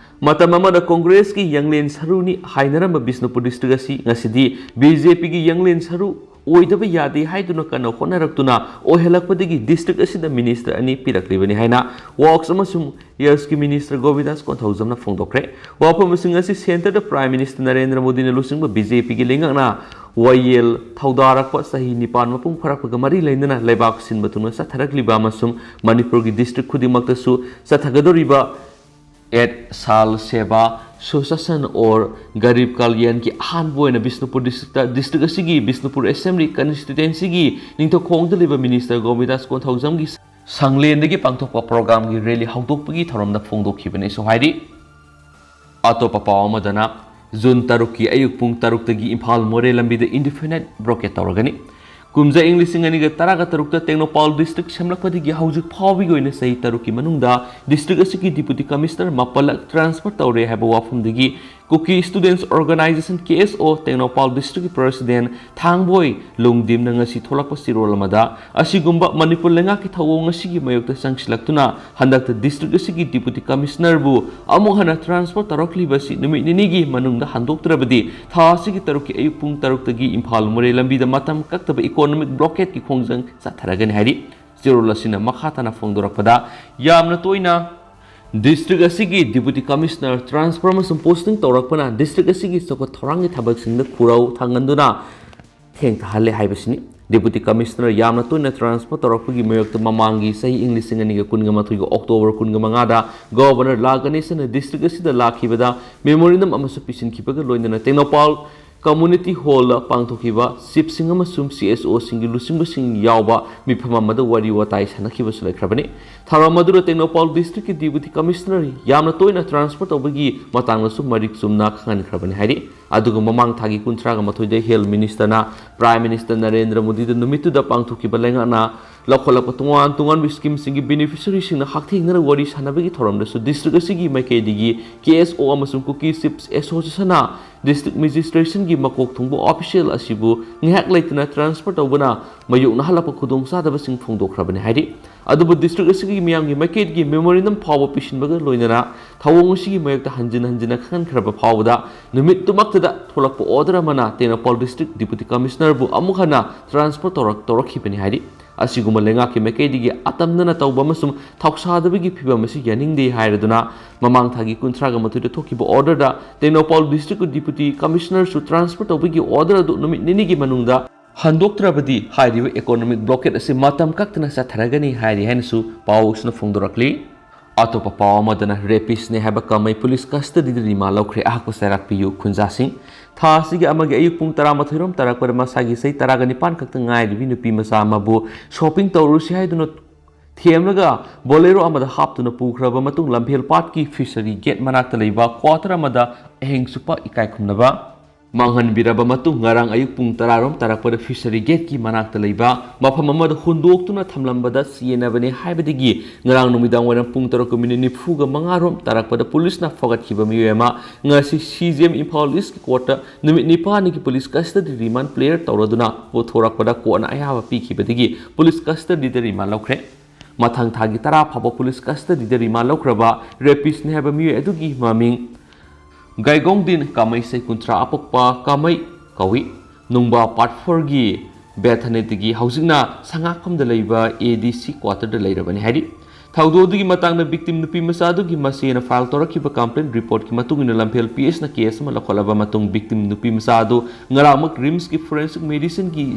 ꯃꯇꯝ ꯑꯃꯗ ꯀꯣꯡꯒ꯭ꯔꯦꯁꯀꯤ ꯌꯥꯡꯂꯦꯟ ꯁꯔꯨꯅꯤ ꯍꯥꯏꯅꯔꯝꯕ ꯕꯤꯁꯅꯨꯄꯨꯔ district ꯑꯁꯤ ꯉꯁꯤꯗꯤ BJPꯒꯤ ꯌꯥꯡꯂꯦꯟ ꯁꯔꯨ ꯑꯣꯏꯗꯕ ꯌꯥꯗꯦ ꯍꯥꯏꯗꯨꯅ ꯀꯟꯅ ꯍꯣꯠꯅꯔꯛꯇꯨꯅ ꯑꯣꯏꯍꯜꯂꯛꯄꯗꯒꯤ district ꯑꯁꯤꯗ minister ꯑꯅꯤ ꯄꯤꯔꯛꯂꯤꯕꯅꯤ ꯍꯥꯏꯅ Works ꯑꯃꯁꯨꯡ Roadsꯀꯤ minister ꯒꯣꯕꯤꯟꯗꯥꯁ ꯀꯣꯟꯊꯧꯖꯝꯅ ꯐꯣꯡꯗꯣꯛꯈ꯭ꯔꯦ꯫ ꯋꯥꯐꯝꯁꯤꯡ ꯑꯁꯤ centreꯗ Prime Minister ꯅꯔꯦꯟꯗ꯭ꯔ ꯃꯣꯗꯤꯅ ꯂꯨꯆꯤꯡꯕ BJPꯒꯤ ꯂꯩꯉꯥꯛꯅ ꯋꯥꯌꯦꯜ ꯊꯧꯗꯥꯔꯛꯄ ꯆꯍꯤ ꯅꯤꯄꯥꯟ ꯃꯄꯨꯡ ꯐꯥꯔꯛꯄꯒ ꯃꯔꯤ ꯂꯩꯅꯅ ꯂꯩꯕꯥꯛ ꯁꯤꯟꯕ ꯊꯨꯡꯅ ꯆꯠꯊꯔꯛꯂꯤꯕ ꯑꯃꯁꯨꯡ ꯃꯅꯤꯄꯨꯔꯒꯤ district ꯈꯨꯗꯤꯡꯃꯛꯇꯁꯨ ꯆꯠꯊꯒꯗꯧꯔꯤꯕ Ek Saal Seva Sushaasan aur Gareeb Kalyanꯒꯤ ꯑꯍꯥꯟꯕ ꯑꯣꯏꯅ ꯕꯤꯁꯅꯨꯄꯨꯔ districtꯇ district ꯑꯁꯤꯒꯤ ꯕꯤꯁꯅꯨꯄꯨꯔ Assembly constituencyꯒꯤ ꯅꯤꯡꯊꯧꯈꯣꯡꯗ ꯂꯩꯕ minister ꯒꯣꯕꯤꯟꯗꯥꯁ ꯀꯣꯟꯊꯧꯖꯝꯒꯤ ꯁꯪꯂꯦꯟꯗꯒꯤ ꯄꯥꯡꯊꯣꯛꯄ programꯒꯤ rally ꯍꯧꯗꯣꯛꯄꯒꯤ ꯊꯧꯔꯝꯗ ꯐꯣꯡꯗꯣꯛꯈꯤꯕꯅꯤꯁꯨ ꯍꯥꯏꯔꯤ꯫ ꯑꯇꯣꯞꯄ ꯄꯥꯎ ꯑꯃꯗꯅ, ꯖꯨꯟ ꯇꯔꯨꯛꯀꯤ ꯑꯌꯨꯛ ꯄꯨꯡ ꯇꯔꯨꯛꯇꯒꯤ ꯏꯝꯐꯥꯜ ꯃꯣꯔꯦ ꯂꯝꯕꯤꯗ indefinite blockade ꯇꯧꯔꯒꯅꯤ꯫ ꯀꯨꯝꯖꯥ ꯏꯪ ꯂꯤꯁꯤꯡ ꯑꯅꯤꯒ ꯇꯔꯥꯒ ꯇꯔꯨꯛꯇ ꯇꯦꯡꯅꯧꯄꯥꯜ district ꯁꯦꯝꯂꯛꯄꯗꯒꯤ ꯍꯧꯖꯤꯛ ꯐꯥꯎꯕꯒꯤ ꯑꯣꯏꯅ ꯆꯍꯤ ꯇꯔꯨꯛꯀꯤ ꯃꯅꯨꯡꯗ district ꯑꯁꯤꯒꯤ deputy commissioner ꯃꯥꯄꯜꯂꯛ transfer ꯇꯧꯔꯦ ꯍꯥꯏꯕ ꯋꯥꯐꯝꯗꯒꯤ ꯀꯨꯀꯤ Students Organisation, KSO, Tengnoupal districtꯀꯤ president ꯊꯥꯡꯕꯣꯏ ꯂꯣꯡꯗꯤꯝꯅ ꯉꯁꯤ ꯊꯣꯛꯂꯛꯄ ꯆꯦꯔꯣꯜ ꯑꯃꯗ, ꯑꯁꯤꯒꯨꯝꯕ ꯃꯅꯤꯄꯨꯔ ꯂꯩꯉꯥꯛꯀꯤ ꯊꯧꯑꯣꯡ ꯑꯁꯤꯒꯤ ꯃꯥꯌꯣꯛꯇ ꯆꯪꯁꯤꯜꯂꯛꯇꯨꯅ ꯍꯟꯗꯛꯇ district ꯑꯁꯤꯒꯤ deputy commissionerꯕꯨ ꯑꯃꯨꯛ ꯍꯟꯅ transfer ꯇꯧꯔꯛꯂꯤꯕ ꯑꯁꯤ ꯅꯨꯃꯤꯠ ꯅꯤꯅꯤꯒꯤ ꯃꯅꯨꯡꯗ ꯍꯟꯗꯣꯛꯇ꯭ꯔꯕꯗꯤ ꯊꯥ ꯑꯁꯤꯒꯤ ꯇꯔꯨꯛꯀꯤ ꯑꯌꯨꯛ ꯄꯨꯡ ꯇꯔꯨꯛꯇꯒꯤ ꯏꯝꯐꯥꯜ ꯃꯣꯔꯦ ꯂꯝꯕꯤꯗ ꯃꯇꯝ ꯀꯛꯇꯕ economic blockadeꯀꯤ ꯈꯣꯡꯖꯪ ꯆꯠꯊꯔꯒꯅꯤ ꯍꯥꯏꯔꯤ꯫ ꯆꯦꯔꯣꯜ ꯑꯁꯤꯅ ꯃꯈꯥ ꯇꯥꯅ ꯐꯣꯡꯗꯣꯔꯛꯄꯗ, ꯌꯥꯝꯅ ꯇꯣꯏꯅ district ꯑꯁꯤꯒꯤ deputy commissioner transfer ꯑꯃꯁꯨꯡ posting ꯇꯧꯔꯛꯄꯅ district ꯑꯁꯤꯒꯤ ꯆꯥꯎꯈꯠ ꯊꯧꯔꯥꯡꯒꯤ ꯊꯕꯛꯁꯤꯡꯗ ꯈꯨꯔꯧ ꯊꯥꯡꯍꯟꯗꯨꯅ ꯊꯦꯡꯊꯍꯜꯂꯦ ꯍꯥꯏꯕꯁꯤꯅꯤ꯫ Deputy Commissioner ꯌꯥꯝꯅ ꯇꯣꯏꯅ transfer ꯇꯧꯔꯛꯄꯒꯤ ꯃꯥꯌꯣꯛꯇ ꯃꯃꯥꯡꯒꯤ ꯆꯍꯤ ꯏꯪ ꯂꯤꯁꯤꯡ ꯑꯅꯤꯒ ꯀꯨꯟꯒ ꯃꯥꯊꯣꯏꯒꯤ October ꯀꯨꯟꯒ ꯃꯉꯥꯗ Governor ꯂꯥ ꯒꯅꯦꯁꯟꯅ district ꯑꯁꯤꯗ ꯂꯥꯛꯈꯤꯕꯗ memorandum ꯑꯃꯁꯨ ꯄꯤꯁꯤꯟꯈꯤꯕꯒ ꯂꯣꯏꯅꯅ ꯇꯦꯡꯅꯧꯄꯥꯜ Community Hallꯗ ꯄꯥꯡꯊꯣꯛꯈꯤꯕ chiefꯁꯤꯡ ꯑꯃꯁꯨꯡ CSOꯁꯤꯡꯒꯤ ꯂꯨꯆꯤꯡꯕꯁꯤꯡ ꯌꯥꯎꯕ ꯃꯤꯐꯝ ꯑꯃꯗ ꯋꯥꯔꯤ ꯋꯥꯇꯥꯏ ꯁꯥꯟꯅꯈꯤꯕꯁꯨ ꯂꯩꯈ꯭ꯔꯕꯅꯤ꯫ ꯊꯧꯔꯝ ꯑꯗꯨꯗ ꯇꯦꯡꯅꯧꯄꯥꯜ districtꯀꯤ Deputy Commissioner ꯌꯥꯝꯅ ꯇꯣꯏꯅ transfer ꯇꯧꯕꯒꯤ ꯃꯇꯥꯡꯗꯁꯨ ꯃꯔꯤꯛ ꯆꯨꯝꯅ ꯈꯪꯍꯟꯈ꯭ꯔꯕꯅꯤ ꯍꯥꯏꯔꯤ꯫ ꯑꯗꯨꯒ ꯃꯃꯥꯡ ꯊꯥꯒꯤ ꯀꯨꯟꯊ꯭ꯔꯥꯒ ꯃꯥꯊꯣꯏꯗ Health Ministerꯅ Prime Minister ꯅꯔꯦꯟꯗ꯭ꯔ ꯃꯣꯗꯤꯗ ꯅꯨꯃꯤꯠꯇꯨꯗ ꯄꯥꯡꯊꯣꯛꯈꯤꯕ ꯂꯩꯉꯥꯛꯅ ꯂꯧꯈꯠꯂꯛꯄ ꯇꯣꯉꯥꯟ ꯇꯣꯉꯥꯟꯕ schemeꯁꯤꯡꯒꯤ beneficiaryꯁꯤꯡꯅ ꯍꯛꯊꯦꯡꯅꯅ ꯋꯥꯔꯤ ꯁꯥꯟꯅꯕꯒꯤ ꯊꯧꯔꯝꯗꯁꯨ district ꯑꯁꯤꯒꯤ ꯃꯥꯏꯀꯩꯗꯒꯤ KSO ꯑꯃꯁꯨꯡ Kuki Chiefs Associationꯅ district magistrationꯒꯤ ꯃꯀꯣꯛ ꯊꯣꯡꯕ official ꯑꯁꯤꯕꯨ ꯉꯥꯏꯍꯥꯛ ꯂꯩꯇꯅ transfer ꯇꯧꯕꯅ ꯃꯥꯌꯣꯛꯅꯍꯜꯂꯛꯄ ꯈꯨꯗꯣꯡꯆꯥꯗꯕꯁꯤꯡ ꯐꯣꯡꯗꯣꯛꯈ꯭ꯔꯕꯅꯤ ꯍꯥꯏꯔꯤ꯫ ꯑꯗꯨꯕꯨ district ꯑꯁꯤꯒꯤ ꯃꯤꯌꯥꯝꯒꯤ ꯃꯥꯏꯀꯩꯗꯒꯤ memorandum ꯐꯥꯎꯕ ꯄꯤꯁꯤꯟꯕꯒ ꯂꯣꯏꯅꯅ ꯊꯧꯑꯣꯡ ꯑꯁꯤꯒꯤ ꯃꯥꯌꯣꯛꯇ ꯍꯟꯖꯤꯟ ꯍꯟꯖꯤꯟꯅ ꯈꯪꯍꯟꯈ꯭ꯔꯕ ꯐꯥꯎꯕꯗ ꯅꯨꯃꯤꯠꯇꯨꯃꯛꯇꯗ ꯊꯣꯛꯂꯛꯄ order ꯑꯃꯅ ꯇꯦꯡꯅꯧꯄꯥꯜ district Deputy Commissionerꯕꯨ ꯑꯃꯨꯛ ꯍꯟꯅ transfer ꯇꯧꯔꯛ ꯇꯧꯔꯛꯈꯤꯕꯅꯤ ꯍꯥꯏꯔꯤ꯫ ꯑꯁꯤꯒꯨꯝꯕ ꯂꯩꯉꯥꯛꯀꯤ ꯃꯥꯏꯀꯩꯗꯒꯤ ꯑꯇꯝꯅꯅ ꯇꯧꯕ ꯑꯃꯁꯨꯡ ꯊꯧꯁꯥꯗꯕꯒꯤ ꯐꯤꯚꯝ ꯑꯁꯤ ꯌꯥꯅꯤꯡꯗꯦ ꯍꯥꯏꯔꯗꯨꯅ ꯃꯃꯥꯡ ꯊꯥꯒꯤ ꯀꯨꯟꯊ꯭ꯔꯥꯒ ꯃꯥꯊꯣꯏꯗ ꯊꯣꯛꯈꯤꯕ orderꯗ ꯇꯦꯡꯅꯧꯄꯥꯜ districtꯀꯤ Deputy Commissionerꯁꯨ transfer ꯇꯧꯕꯒꯤ order ꯑꯗꯨ ꯅꯨꯃꯤꯠ ꯅꯤꯅꯤꯒꯤ ꯃꯅꯨꯡꯗ ꯍꯟꯗꯣꯛꯇ꯭ꯔꯕꯗꯤ ꯍꯥꯏꯔꯤꯕ economic blockade ꯑꯁꯤ ꯃꯇꯝ ꯀꯛꯇꯅ ꯆꯠꯊꯔꯒꯅꯤ ꯍꯥꯏꯔꯤ ꯍꯥꯏꯅꯁꯨ ꯄꯥꯎ ꯑꯁꯤꯅ ꯐꯣꯡꯗꯣꯔꯛꯂꯤ꯫ ꯑꯇꯣꯞꯄ ꯄꯥꯎ ꯑꯃꯗꯅ rapistꯅꯦ ꯍꯥꯏꯕ ꯀꯃꯩ police custodyꯗ remand ꯂꯧꯈ꯭ꯔꯦ꯫ ꯑꯍꯥꯛꯄ ꯆꯩꯔꯥꯛ ꯄꯤꯌꯨ ꯈꯨꯟꯖꯥꯁꯤꯡ꯫ ꯊꯥ ꯑꯁꯤꯒꯤ ꯑꯃꯒꯤ ꯑꯌꯨꯛ ꯄꯨꯡ ꯇꯔꯥꯃꯥꯊꯣꯏ ꯔꯣꯝ ꯇꯥꯔꯛꯄꯗ ꯃꯁꯥꯒꯤ ꯆꯍꯤ ꯇꯔꯥꯒ ꯅꯤꯄꯥꯟ ꯈꯛꯇ ꯉꯥꯏꯔꯤꯕꯤ ꯅꯨꯄꯤ ꯃꯆꯥ ꯑꯃꯕꯨ shopping ꯇꯧꯔꯨꯁꯤ ꯍꯥꯏꯗꯨꯅ ꯊꯦꯝꯂꯒ Bolero ꯑꯃꯗ ꯍꯥꯞꯇꯨꯅ ꯄꯨꯈ꯭ꯔꯕ ꯃꯇꯨꯡ ꯂꯝꯐꯦꯜ ꯄꯥꯠꯀꯤ fishery gate ꯃꯅꯥꯛꯇ ꯂꯩꯕ quarter ꯑꯃꯗ ꯑꯍꯤꯡ ꯆꯨꯞꯄ ꯏꯀꯥꯏ ꯈꯨꯝꯅꯕ ꯃꯥꯡꯍꯟꯕꯤꯔꯕ ꯃꯇꯨꯡ ꯉꯔꯥꯡ ꯑꯌꯨꯛ ꯄꯨꯡ ꯇꯔꯥ ꯔꯣꯝ ꯇꯥꯔꯛꯄꯗ fishery gateꯀꯤ ꯃꯅꯥꯛꯇ ꯂꯩꯕ ꯃꯐꯝ ꯑꯃꯗ ꯍꯨꯟꯗꯣꯛꯇꯨꯅ ꯊꯝꯂꯝꯕꯗ ꯆꯦꯟꯅꯕꯅꯤ ꯍꯥꯏꯕꯗꯒꯤ ꯉꯔꯥꯡ ꯅꯨꯃꯤꯗꯥꯡ ꯋꯥꯏꯔꯝ ꯄꯨꯡ ꯇꯔꯨꯛꯀ minute ꯅꯤꯐꯨꯒ ꯃꯉꯥ ꯔꯣꯝ ꯇꯥꯔꯛꯄꯗ policeꯅ ꯐꯥꯒꯠꯈꯤꯕ ꯃꯤꯑꯣꯏ ꯑꯃ ꯉꯁꯤ CJM ꯏꯝꯐꯥꯜ Eastꯀꯤ courtꯇ ꯅꯨꯃꯤꯠ ꯅꯤꯄꯥꯜꯅꯤꯒꯤ police custody remand clear ꯇꯧꯔꯗꯨꯅ ꯄꯨꯊꯣꯔꯛꯄꯗ courtꯅ ꯑꯌꯥꯕ ꯄꯤꯈꯤꯕꯗꯒꯤ police custodyꯗ remand ꯂꯧꯈ꯭ꯔꯦ꯫ ꯃꯊꯪ ꯊꯥꯒꯤ ꯇꯔꯥ ꯐꯥꯎꯕ police custodyꯗ remand ꯂꯧꯈ꯭ꯔꯕ rapistꯅꯤ ꯍꯥꯏꯕ ꯃꯤꯑꯣꯏ ꯑꯗꯨꯒꯤ ꯃꯃꯤꯡ ꯒꯥꯏꯒꯣꯡꯗꯤꯟ ꯀꯥꯃꯩ, ꯆꯍꯤ ꯀꯨꯟꯊ꯭ꯔꯥ, ꯑꯄꯣꯛꯄ ꯀꯥꯃꯩ ꯀꯧꯏ꯫ ꯅꯨꯡꯕꯥ part fourꯒꯤ Bethanyꯗꯒꯤ ꯍꯧꯖꯤꯛꯅ ꯁꯉꯥꯛꯐꯝꯗ ꯂꯩꯕ ADC quarterꯗ ꯂꯩꯔꯕꯅꯤ ꯍꯥꯏꯔꯤ꯫ ꯊꯧꯗꯣꯛ ꯑꯗꯨꯒꯤ ꯃꯇꯥꯡꯗ victim ꯅꯨꯄꯤ ꯃꯆꯥ ꯑꯗꯨꯒꯤ ꯃꯆꯦꯅ file ꯇꯧꯔꯛꯈꯤꯕ complaint reportꯀꯤ ꯃꯇꯨꯡ ꯏꯟꯅ ꯂꯝꯐꯦꯜ PSꯅ case ꯑꯃ ꯂꯧꯈꯠꯂꯕ ꯃꯇꯨꯡ victim ꯅꯨꯄꯤ ꯃꯆꯥ ꯑꯗꯨ ꯉꯔꯥꯡꯃꯛ RIMSꯀꯤ forensic medicineꯒꯤ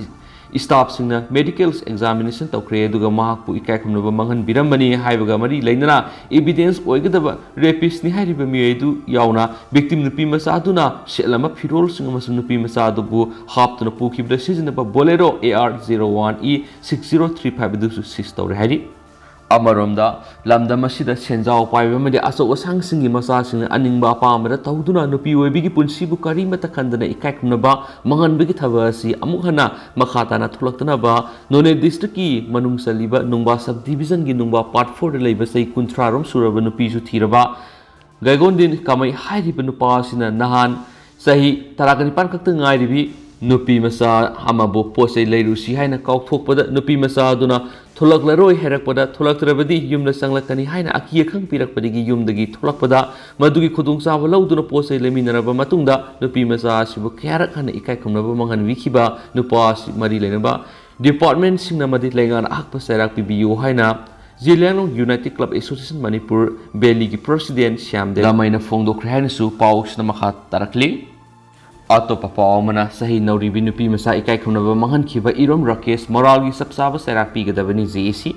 staffꯁꯤꯡꯅ medical examination ꯇꯧꯈ꯭ꯔꯦ, ꯑꯗꯨꯒ ꯃꯍꯥꯛꯄꯨ ꯏꯀꯥꯏ ꯈꯨꯝꯅꯕ ꯃꯥꯡꯍꯟꯕꯤꯔꯝꯕꯅꯤ ꯍꯥꯏꯕꯒ ꯃꯔꯤ ꯂꯩꯅꯅ evidence ꯑꯣꯏꯒꯗꯕ rapistꯅꯤ ꯍꯥꯏꯔꯤꯕ ꯃꯤꯑꯣꯏ ꯑꯗꯨ ꯌꯥꯎꯅ victim ꯅꯨꯄꯤ ꯃꯆꯥ ꯑꯗꯨꯅ ꯁꯦꯠꯂꯝꯕ ꯐꯤꯔꯣꯜꯁꯤꯡ ꯑꯃꯁꯨꯡ ꯅꯨꯄꯤ ꯃꯆꯥ ꯑꯗꯨꯕꯨ ꯍꯥꯞꯇꯨꯅ ꯄꯨꯈꯤꯕꯗ ꯁꯤꯖꯤꯟꯅꯕ Bolero A R zero one E six zero three five ꯑꯗꯨꯁꯨ seize ꯇꯧꯔꯦ ꯍꯥꯏꯔꯤ꯫ ꯑꯃꯔꯣꯝꯗ, ꯂꯝꯗꯝ ꯑꯁꯤꯗ ꯁꯦꯟꯖꯥꯎ ꯄꯥꯏꯕ ꯑꯃꯗꯤ ꯑꯆꯧ ꯑꯁꯥꯡꯁꯤꯡꯒꯤ ꯃꯆꯥꯁꯤꯡꯅ ꯑꯅꯤꯡꯕ ꯑꯄꯥꯝꯕꯗ ꯇꯧꯗꯨꯅ ꯅꯨꯄꯤ ꯑꯣꯏꯕꯤꯒꯤ ꯄꯨꯟꯁꯤꯕꯨ ꯀꯔꯤꯃꯠꯇ ꯈꯟꯗꯅ ꯏꯀꯥꯏ ꯈꯨꯝꯅꯕ ꯃꯥꯡꯍꯟꯕꯒꯤ ꯊꯕꯛ ꯑꯁꯤ ꯑꯃꯨꯛ ꯍꯟꯅ ꯃꯈꯥ ꯇꯥꯅ ꯊꯣꯛꯂꯛꯇꯅꯕ ꯅꯣꯅꯦ districtꯀꯤ ꯃꯅꯨꯡ ꯆꯜꯂꯤꯕ ꯅꯨꯡꯕꯥ subdivisionꯒꯤ ꯅꯨꯡꯕꯥ part fourꯗ ꯂꯩꯕ ꯆꯍꯤ ꯀꯨꯟꯊ꯭ꯔꯥ ꯔꯣꯝ ꯁꯨꯔꯕ ꯅꯨꯄꯤꯁꯨ ꯊꯤꯔꯕ ꯒꯥꯏꯒꯣꯟꯗꯤꯟ ꯀꯥꯃꯩ ꯍꯥꯏꯔꯤꯕ ꯅꯨꯄꯥ ꯑꯁꯤꯅ ꯅꯍꯥꯟ ꯆꯍꯤ ꯇꯔꯥꯒ ꯅꯤꯄꯥꯟ ꯈꯛꯇ ꯉꯥꯏꯔꯤꯕꯤ ꯅꯨꯄꯤ ꯃꯆꯥ ꯑꯃꯕꯨ ꯄꯣꯠ ꯆꯩ ꯂꯩꯔꯨꯁꯤ ꯍꯥꯏꯅ ꯀꯥꯎꯊꯣꯛꯄꯗ, ꯅꯨꯄꯤ ꯃꯆꯥ ꯑꯗꯨꯅ ꯊꯣꯛꯂꯛꯂꯔꯣꯏ ꯍꯥꯏꯔꯛꯄꯗ, ꯊꯣꯛꯂꯛꯇ꯭ꯔꯕꯗꯤ ꯌꯨꯝꯗ ꯆꯪꯂꯛꯀꯅꯤ ꯍꯥꯏꯅ ꯑꯀꯤ ꯑꯈꯪ ꯄꯤꯔꯛꯄꯗꯒꯤ ꯌꯨꯝꯗꯒꯤ ꯊꯣꯛꯂꯛꯄꯗ, ꯃꯗꯨꯒꯤ ꯈꯨꯗꯣꯡꯆꯥꯕ ꯂꯧꯗꯨꯅ ꯄꯣꯠ ꯆꯩ ꯂꯩꯃꯤꯟꯅꯔꯕ ꯃꯇꯨꯡꯗ, ꯅꯨꯄꯤ ꯃꯆꯥ ꯑꯁꯤꯕꯨ ꯀꯌꯥꯔꯛ ꯍꯟꯅ ꯏꯀꯥꯏ ꯈꯨꯝꯅꯕ ꯃꯥꯡꯍꯟꯕꯤꯈꯤꯕ ꯅꯨꯄꯥ ꯑꯁꯤ ꯃꯔꯤ ꯂꯩꯅꯕ departmentꯁꯤꯡꯅ ꯑꯃꯗꯤ ꯂꯩꯉꯥꯛꯅ ꯑꯍꯛꯄ ꯆꯩꯔꯥꯛ ꯄꯤꯕꯤꯌꯨ ꯍꯥꯏꯅ ꯖꯤꯂꯤꯌꯥꯡꯔꯣꯡ United Club Association Manipur ꯕꯦꯂꯤꯒꯤ president ꯁ꯭ꯌꯥꯝꯗꯦꯕ ꯂꯥꯃꯩꯅ ꯐꯣꯡꯗꯣꯛꯈ꯭ꯔꯦ ꯍꯥꯏꯅꯁꯨ ꯄꯥꯎꯁꯤꯅ ꯃꯈꯥ ꯇꯥꯔꯛꯂꯤ꯫ ꯑꯇꯣꯞꯄ ꯄꯥꯎ ꯑꯃꯅ, ꯆꯍꯤ ꯅꯧꯔꯤꯕꯤ ꯅꯨꯄꯤ ꯃꯆꯥ ꯏꯀꯥꯏ ꯈꯨꯝꯅꯕ ꯃꯥꯡꯍꯟꯈꯤꯕ ꯏꯔꯣꯝ ꯔꯥꯀꯦꯁ ꯃꯣꯔꯥꯜꯒꯤ ꯆꯞ ꯆꯥꯕ ꯆꯩꯔꯥꯛ ꯄꯤꯒꯗꯕꯅꯤ, ꯖꯦ ꯑꯦ ꯁꯤ꯫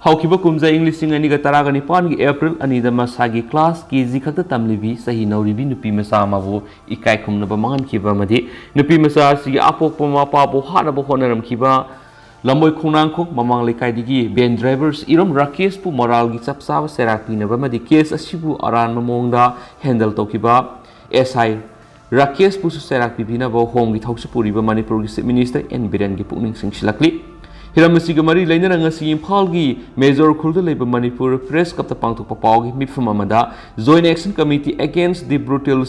ꯍꯧꯈꯤꯕ ꯀꯨꯝꯖꯥ ꯏꯪ ꯂꯤꯁꯤꯡ ꯑꯅꯤꯒ ꯇꯔꯥꯒ ꯅꯤꯄꯥꯟꯒꯤ April ꯑꯅꯤꯗ ꯃꯁꯥꯒꯤ class K G ꯈꯛꯇ ꯇꯝꯂꯤꯕꯤ ꯆꯍꯤ ꯅꯧꯔꯤꯕꯤ ꯅꯨꯄꯤ ꯃꯆꯥ ꯑꯃꯕꯨ ꯏꯀꯥꯏ ꯈꯨꯝꯅꯕ ꯃꯥꯡꯍꯟꯈꯤꯕ ꯑꯃꯗꯤ ꯅꯨꯄꯤ ꯃꯆꯥ ꯑꯁꯤꯒꯤ ꯑꯄꯣꯛꯄ ꯃꯄꯥꯕꯨ ꯍꯥꯠꯅꯕ ꯍꯣꯠꯅꯔꯝꯈꯤꯕ ꯂꯝꯕꯣꯏ ꯈꯣꯡꯅꯥꯡꯈꯣꯡ ꯃꯃꯥꯡ ꯂꯩꯀꯥꯏꯗꯒꯤ van driver ꯏꯔꯣꯝ ꯔꯥꯀꯦꯁꯄꯨ ꯃꯣꯔꯥꯜꯒꯤ ꯆꯞ ꯆꯥꯕ ꯆꯩꯔꯥꯛ ꯄꯤꯅꯕ ꯑꯃꯗꯤ case ꯑꯁꯤꯕꯨ ꯑꯔꯥꯟꯕ ꯃꯑꯣꯡꯗ handle ꯇꯧꯈꯤꯕ S I ꯔꯥꯀꯦꯁꯄꯨꯁꯨ ꯆꯩꯔꯥꯛ ꯄꯤꯕꯤꯅꯕ ꯍꯣꯝꯒꯤ ꯊꯧꯁꯤꯜ ꯄꯨꯔꯤꯕ ꯃꯅꯤꯄꯨꯔꯒꯤ Chief Minister N ꯕꯤꯔꯦꯟꯒꯤ ꯄꯨꯛꯅꯤꯡ ꯆꯤꯡꯁꯤꯜꯂꯛꯂꯤ꯫ ꯍꯤꯔꯝ ꯑꯁꯤꯒ ꯃꯔꯤ ꯂꯩꯅꯅ ꯉꯁꯤ ꯏꯝꯐꯥꯜꯒꯤ ꯃꯦꯖꯣꯔ ꯈꯨꯜꯗ ꯂꯩꯕ ꯃꯅꯤꯄꯨꯔ Press Clubꯇ ꯄꯥꯡꯊꯣꯛꯄ ꯄꯥꯎꯒꯤ ꯃꯤꯐꯝ ꯑꯃꯗ Joint Action Committee Against the Brutal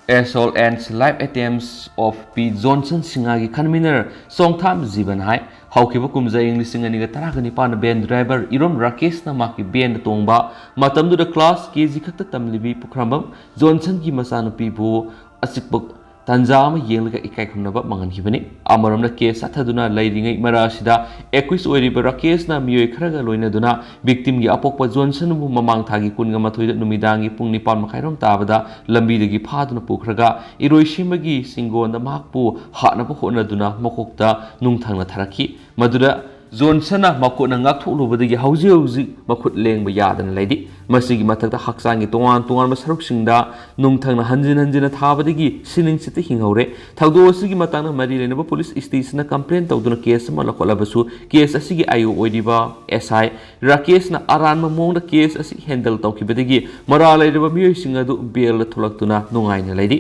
Assault and Life Attempts of P Johnson ꯁꯤꯡꯍꯒꯤ convener ꯆꯣꯡꯊꯥꯝ ꯖꯤꯕꯟ ꯍꯥꯏ, ꯍꯧꯈꯤꯕ ꯀꯨꯝꯖꯥ ꯏꯪ ꯂꯤꯁꯤꯡ ꯑꯅꯤꯒ ꯇꯔꯥꯒ ꯅꯤꯄꯥꯟꯗ van driver ꯏꯔꯣꯝ ꯔꯥꯀꯦꯁꯅ ꯃꯍꯥꯛꯀꯤ vanꯗ ꯇꯣꯡꯕ ꯃꯇꯝꯗꯨꯗ class K G ꯈꯛꯇ ꯇꯝꯂꯤꯕꯤ ꯄꯨꯈ꯭ꯔꯝꯕꯝ ꯖꯣꯟꯁꯟꯒꯤ ꯃꯆꯥꯅꯨꯄꯤꯕꯨ ꯑꯆꯤꯛꯄ ꯇꯥꯟꯖꯥ ꯑꯃ ꯌꯦꯡꯂꯒ ꯏꯀꯥꯏ ꯈꯨꯝꯅꯕ ꯃꯥꯡꯍꯟꯈꯤꯕꯅꯤ꯫ ꯑꯃꯔꯣꯝꯗ, ꯀꯦꯁ ꯆꯠꯊꯗꯨꯅ ꯂꯩꯔꯤꯉꯩ ꯃꯔꯛ ꯑꯁꯤꯗ accused ꯑꯣꯏꯔꯤꯕ ꯔꯥꯀꯦꯁꯅ ꯃꯤꯑꯣꯏ ꯈꯔꯒ ꯂꯣꯏꯅꯗꯨꯅ victimꯒꯤ ꯑꯄꯣꯛꯄ ꯖꯣꯟꯁꯟꯕꯨ ꯃꯃꯥꯡ ꯊꯥꯒꯤ ꯀꯨꯟꯒ ꯃꯥꯊꯣꯏꯗ ꯅꯨꯃꯤꯗꯥꯡꯒꯤ ꯄꯨꯡ ꯅꯤꯄꯥꯟ ꯃꯈꯥꯏꯔꯣꯝ ꯇꯥꯕꯗ ꯂꯝꯕꯤꯗꯒꯤ ꯐꯥꯗꯨꯅ ꯄꯨꯈ꯭ꯔꯒ ꯏꯔꯣꯏꯁꯦꯝꯕꯒꯤ ꯆꯤꯡꯒꯣꯟꯗ ꯃꯍꯥꯛꯄꯨ ꯍꯥꯠꯅꯕ ꯍꯣꯠꯅꯗꯨꯅ ꯃꯀꯣꯛꯇ ꯅꯨꯡꯊꯪꯅ ꯊꯥꯔꯛꯈꯤ꯫ ꯃꯗꯨꯗ ꯖꯣꯟꯁꯟꯅ ꯃꯈꯨꯠꯅ ꯉꯥꯛꯊꯣꯛꯂꯨꯕꯗꯒꯤ ꯍꯧꯖꯤꯛ ꯍꯧꯖꯤꯛ ꯃꯈꯨꯠ ꯂꯦꯡꯕ ꯌꯥꯗꯅ ꯂꯩꯔꯤ꯫ ꯃꯁꯤꯒꯤ ꯃꯊꯛꯇ ꯍꯛꯆꯥꯡꯒꯤ ꯇꯣꯉꯥꯟ ꯇꯣꯉꯥꯟꯕ ꯁꯔꯨꯛꯁꯤꯡꯗ ꯅꯨꯡꯊꯪꯅ ꯍꯟꯖꯤꯟ ꯍꯟꯖꯤꯟꯅ ꯊꯥꯕꯗꯒꯤ ꯁꯤꯅꯤꯡ ꯁꯤꯠꯇ ꯍꯤꯡꯍꯧꯔꯦ꯫ ꯊꯧꯗꯣꯛ ꯑꯁꯤꯒꯤ ꯃꯇꯥꯡꯗ ꯃꯔꯤ ꯂꯩꯅꯕ ꯄꯨꯂꯤꯁ ꯁ꯭ꯇꯦꯁꯟꯅ ꯀꯝꯄ꯭ꯂꯦꯟ ꯇꯧꯗꯨꯅ ꯀꯦꯁ ꯑꯃ ꯂꯧꯈꯠꯂꯕꯁꯨ, ꯀꯦꯁ ꯑꯁꯤꯒꯤ ꯑꯥꯏ ꯑꯣ ꯑꯣꯏꯔꯤꯕ ꯑꯦꯁ ꯑꯥꯏ ꯔꯥꯀꯦꯁꯅ ꯑꯔꯥꯟꯕ ꯃꯑꯣꯡꯗ ꯀꯦꯁ ꯑꯁꯤ ꯍꯦꯟꯗꯜ ꯇꯧꯈꯤꯕꯗꯒꯤ ꯃꯔꯥꯜ ꯂꯩꯔꯕ ꯃꯤꯑꯣꯏꯁꯤꯡ ꯑꯗꯨ ꯕꯦꯜꯗ ꯊꯣꯛꯂꯛꯇꯨꯅ ꯅꯨꯡꯉꯥꯏꯅ ꯂꯩꯔꯤ꯫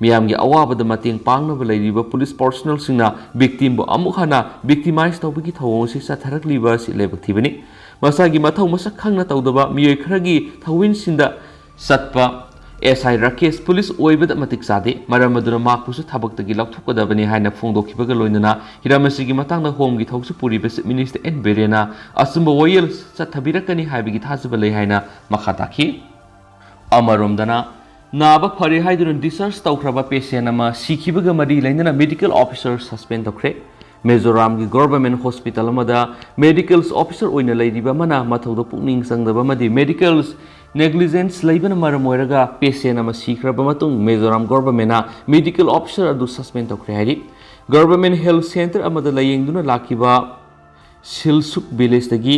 ꯃꯤꯌꯥꯝꯒꯤ ꯑꯋꯥꯕꯗ ꯃꯇꯦꯡ ꯄꯥꯡꯅꯕ ꯂꯩꯔꯤꯕ ꯄꯨꯂꯤꯁ ꯄꯥꯔꯁꯣꯅꯦꯜꯁꯤꯡꯅ victimꯕꯨ ꯑꯃꯨꯛ ꯍꯟꯅ victimize ꯇꯧꯕꯒꯤ ꯊꯧꯑꯣꯡ ꯑꯁꯤ ꯆꯠꯊꯔꯛꯂꯤꯕ ꯑꯁꯤ ꯂꯥꯏꯕꯛ ꯊꯤꯕꯅꯤ꯫ ꯃꯁꯥꯒꯤ ꯃꯊꯧ ꯃꯁꯛ ꯈꯪꯅ ꯇꯧꯗꯕ ꯃꯤꯑꯣꯏ ꯈꯔꯒꯤ ꯊꯧꯑꯣꯏꯟꯁꯤꯡꯗ ꯆꯠꯄ ꯑꯦꯁ ꯑꯥꯏ ꯔꯥꯀꯦꯁ ꯄꯨꯂꯤꯁ ꯑꯣꯏꯕꯗ ꯃꯇꯤꯛ ꯆꯥꯗꯦ꯫ ꯃꯔꯝ ꯑꯗꯨꯅ ꯃꯍꯥꯛꯄꯨꯁꯨ ꯊꯕꯛꯇꯒꯤ ꯂꯧꯊꯣꯛꯀꯗꯕꯅꯤ ꯍꯥꯏꯅ ꯐꯣꯡꯗꯣꯛꯈꯤꯕꯒ ꯂꯣꯏꯅꯅ ꯍꯤꯔꯝ ꯑꯁꯤꯒꯤ ꯃꯇꯥꯡꯗ ꯍꯣꯝꯒꯤ ꯊꯧꯁꯨ ꯄꯨꯔꯤꯕ ꯆꯤꯐ ꯃꯤꯅꯤꯁꯇꯔ ꯑꯦꯟ ꯕꯤꯔꯦꯟꯅ ꯑꯆꯨꯝꯕ ꯋꯥꯌꯦꯜ ꯆꯠꯊꯕꯤꯔꯛꯀꯅꯤ ꯍꯥꯏꯕꯒꯤ ꯊꯥꯖꯕ ꯂꯩ ꯍꯥꯏꯅ ꯃꯈꯥ ꯇꯥꯈꯤ꯫ ꯑꯃꯔꯣꯝꯗꯅ, ꯅꯥꯕ ꯐꯔꯦ ꯍꯥꯏꯗꯨꯅ discharge ꯇꯧꯈ꯭ꯔꯕ patient ꯑꯃ ꯁꯤꯈꯤꯕꯒ ꯃꯔꯤ ꯂꯩꯅꯅ medical officer suspend ꯇꯧꯈ꯭ꯔꯦ꯫ ꯃꯤꯖꯣꯔꯥꯝꯒꯤ government hospital ꯑꯃꯗ medical officer ꯑꯣꯏꯅ ꯂꯩꯔꯤꯕ ꯑꯃꯅ ꯃꯊꯧꯗ ꯄꯨꯛꯅꯤꯡ ꯆꯪꯗꯕ ꯑꯃꯗꯤ medical negligence ꯂꯩꯕꯅ ꯃꯔꯝ ꯑꯣꯏꯔꯒ patient ꯑꯃ ꯁꯤꯈ꯭ꯔꯕ ꯃꯇꯨꯡ ꯃꯤꯖꯣꯔꯥꯝ governmentꯅ medical officer ꯑꯗꯨ suspend ꯇꯧꯈ꯭ꯔꯦ ꯍꯥꯏꯔꯤ꯫ Government health centre ꯑꯃꯗ ꯂꯥꯌꯦꯡꯗꯨꯅ ꯂꯥꯛꯈꯤꯕ ꯁꯤꯜꯁꯨꯛ villageꯇꯒꯤ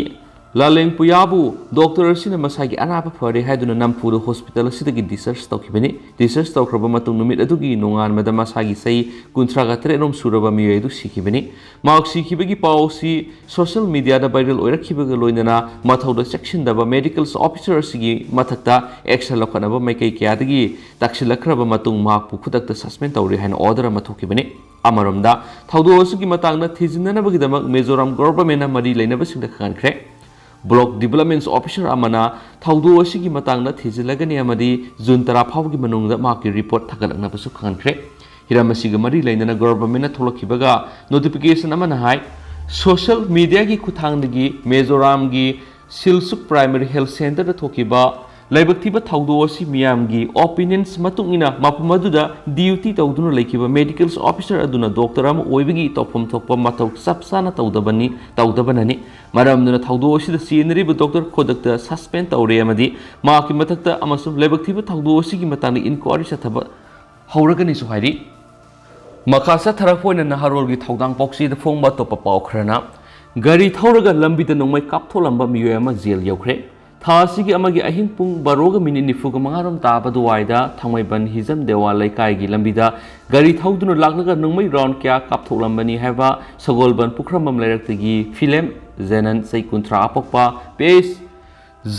ꯂꯥꯂꯦꯡ ꯄꯨꯌꯥꯕꯨ doctor ꯑꯁꯤꯅ ꯃꯁꯥꯒꯤ ꯑꯅꯥꯕ ꯐꯔꯦ ꯍꯥꯏꯗꯨꯅ ꯅꯝꯐꯨꯗ hospital ꯑꯁꯤꯗꯒꯤ discharge ꯇꯧꯈꯤꯕꯅꯤ꯫ Discharge ꯇꯧꯈ꯭ꯔꯕ ꯃꯇꯨꯡ ꯅꯨꯃꯤꯠ ꯑꯗꯨꯒꯤ ꯅꯣꯡꯉꯥꯟꯕꯗ ꯃꯁꯥꯒꯤ ꯆꯍꯤ ꯀꯨꯟꯊ꯭ꯔꯥꯒ ꯇꯔꯦꯠ ꯔꯣꯝ ꯁꯨꯔꯕ ꯃꯤꯑꯣꯏ ꯑꯗꯨ ꯁꯤꯈꯤꯕꯅꯤ꯫ ꯃꯍꯥꯛ ꯁꯤꯈꯤꯕꯒꯤ ꯄꯥꯎ ꯑꯁꯤ social mediaꯗ viral ꯑꯣꯏꯔꯛꯈꯤꯕꯒ ꯂꯣꯏꯅꯅ ꯃꯊꯧꯗ ꯆꯦꯛꯁꯤꯟꯗꯕ medical officer ꯑꯁꯤꯒꯤ ꯃꯊꯛꯇ action ꯂꯧꯈꯠꯅꯕ ꯃꯥꯏꯀꯩ ꯀꯌꯥꯗꯒꯤ ꯇꯛꯁꯤꯜꯂꯛꯈ꯭ꯔꯕ ꯃꯇꯨꯡ ꯃꯍꯥꯛꯄꯨ ꯈꯨꯗꯛꯇ suspend ꯇꯧꯔꯦ ꯍꯥꯏꯅ order ꯑꯃ ꯊꯣꯛꯈꯤꯕꯅꯤ꯫ ꯑꯃꯔꯣꯝꯗ, ꯊꯧꯗꯣꯛ ꯑꯁꯤꯒꯤ ꯃꯇꯥꯡꯗ ꯊꯤꯖꯤꯟꯅꯅꯕꯒꯤꯗꯃꯛ ꯃꯤꯖꯣꯔꯥꯝ governmentꯅ ꯃꯔꯤ ꯂꯩꯅꯕꯁꯤꯡꯗ ꯈꯪꯍꯟꯈ꯭ꯔꯦ꯫ Block development officer ꯑꯃꯅ ꯊꯧꯗꯣꯛ ꯑꯁꯤꯒꯤ ꯃꯇꯥꯡꯗ ꯊꯤꯖꯤꯜꯂꯒꯅꯤ ꯑꯃꯗꯤ June ꯇꯔꯥ ꯐꯥꯎꯕꯒꯤ ꯃꯅꯨꯡꯗ ꯃꯍꯥꯛꯀꯤ report ꯊꯥꯒꯠꯂꯛꯅꯕꯁꯨ ꯈꯪꯍꯟꯈ꯭ꯔꯦ꯫ ꯍꯤꯔꯝ ꯑꯁꯤꯒ ꯃꯔꯤ ꯂꯩꯅꯅ governmentꯅ ꯊꯣꯛꯂꯛꯈꯤꯕꯒ notification ꯑꯃꯅ ꯍꯥꯏ, social mediaꯒꯤ ꯈꯨꯠꯊꯥꯡꯗꯒꯤ ꯃꯤꯖꯣꯔꯥꯝꯒꯤ ꯁꯤꯜꯁꯨꯛ primary health centreꯗ ꯊꯣꯛꯈꯤꯕ ꯂꯥꯏꯕꯛ ꯊꯤꯕ ꯊꯧꯗꯣꯛ ꯑꯁꯤ ꯃꯤꯌꯥꯝꯒꯤ opinions ꯃꯇꯨꯡ ꯏꯟꯅ ꯃꯐꯝ ꯑꯗꯨꯗ duty ꯇꯧꯗꯨꯅ ꯂꯩꯈꯤꯕ medical officer ꯑꯗꯨꯅ doctor ꯑꯃ ꯑꯣꯏꯕꯒꯤ ꯇꯧꯐꯝ ꯊꯣꯛꯄ ꯃꯊꯧ ꯆꯞ ꯆꯥꯅ ꯇꯧꯗꯕꯅꯤ, ꯇꯧꯗꯕꯅꯅꯤ꯫ ꯃꯔꯝ ꯑꯗꯨꯅ ꯊꯧꯗꯣꯛ ꯑꯁꯤꯗ ꯆꯦꯟꯅꯔꯤꯕ doctor ꯈꯨꯗꯛꯇ suspend ꯇꯧꯔꯦ ꯑꯃꯗꯤ ꯃꯍꯥꯛꯀꯤ ꯃꯊꯛꯇ ꯑꯃꯁꯨꯡ ꯂꯥꯏꯕꯛ ꯊꯤꯕ ꯊꯧꯗꯣꯛ ꯑꯁꯤꯒꯤ ꯃꯇꯥꯡꯗ inquiry ꯆꯠꯊꯕ ꯍꯧꯔꯒꯅꯤꯁꯨ ꯍꯥꯏꯔꯤ꯫ ꯃꯈꯥ ꯆꯠꯊꯔꯛꯄ ꯑꯣꯏꯅ ꯅꯍꯥꯔꯣꯜꯒꯤ ꯊꯧꯗꯥꯡ ꯄꯥꯎꯆꯦꯗ ꯐꯣꯡꯕ ꯑꯇꯣꯞꯄ ꯄꯥꯎ ꯈꯔꯅ, ꯒꯥꯔꯤ ꯊꯧꯔꯒ ꯂꯝꯕꯤꯗ ꯅꯣꯡꯃꯩ ꯀꯥꯞꯊꯣꯛꯂꯝꯕ ꯃꯤꯑꯣꯏ ꯑꯃ ꯖꯦꯜ ꯌꯧꯈ꯭ꯔꯦ꯫ ꯊꯥ ꯑꯁꯤꯒꯤ ꯑꯃꯒꯤ ꯑꯍꯤꯡ ꯄꯨꯡ ꯕꯥꯔꯣꯒ ꯃꯤꯅꯤꯠ ꯅꯤꯐꯨꯒ ꯃꯉꯥꯔꯣꯝ ꯇꯥꯕ ꯑꯗꯨꯋꯥꯏꯗ ꯊꯥꯡꯃꯩꯕꯟ ꯍꯤꯖꯝ ꯗꯦꯋꯥ ꯂꯩꯀꯥꯏꯒꯤ ꯂꯝꯕꯤꯗ ꯒꯥꯔꯤ ꯊꯧꯗꯨꯅ ꯂꯥꯛꯂꯒ ꯅꯣꯡꯃꯩ round ꯀꯌꯥ ꯀꯥꯞꯊꯣꯛꯂꯝꯕꯅꯤ ꯍꯥꯏꯕ ꯁꯒꯣꯜꯕꯟ ꯄꯨꯈ꯭ꯔꯝꯕꯝ ꯂꯩꯔꯛꯇꯒꯤ ꯐꯤꯂꯦꯝ ꯖꯦꯅꯟ, ꯆꯍꯤ ꯀꯨꯟꯊ꯭ꯔꯥ ꯑꯄꯣꯛꯄ, ꯄꯤ ꯑꯩꯆ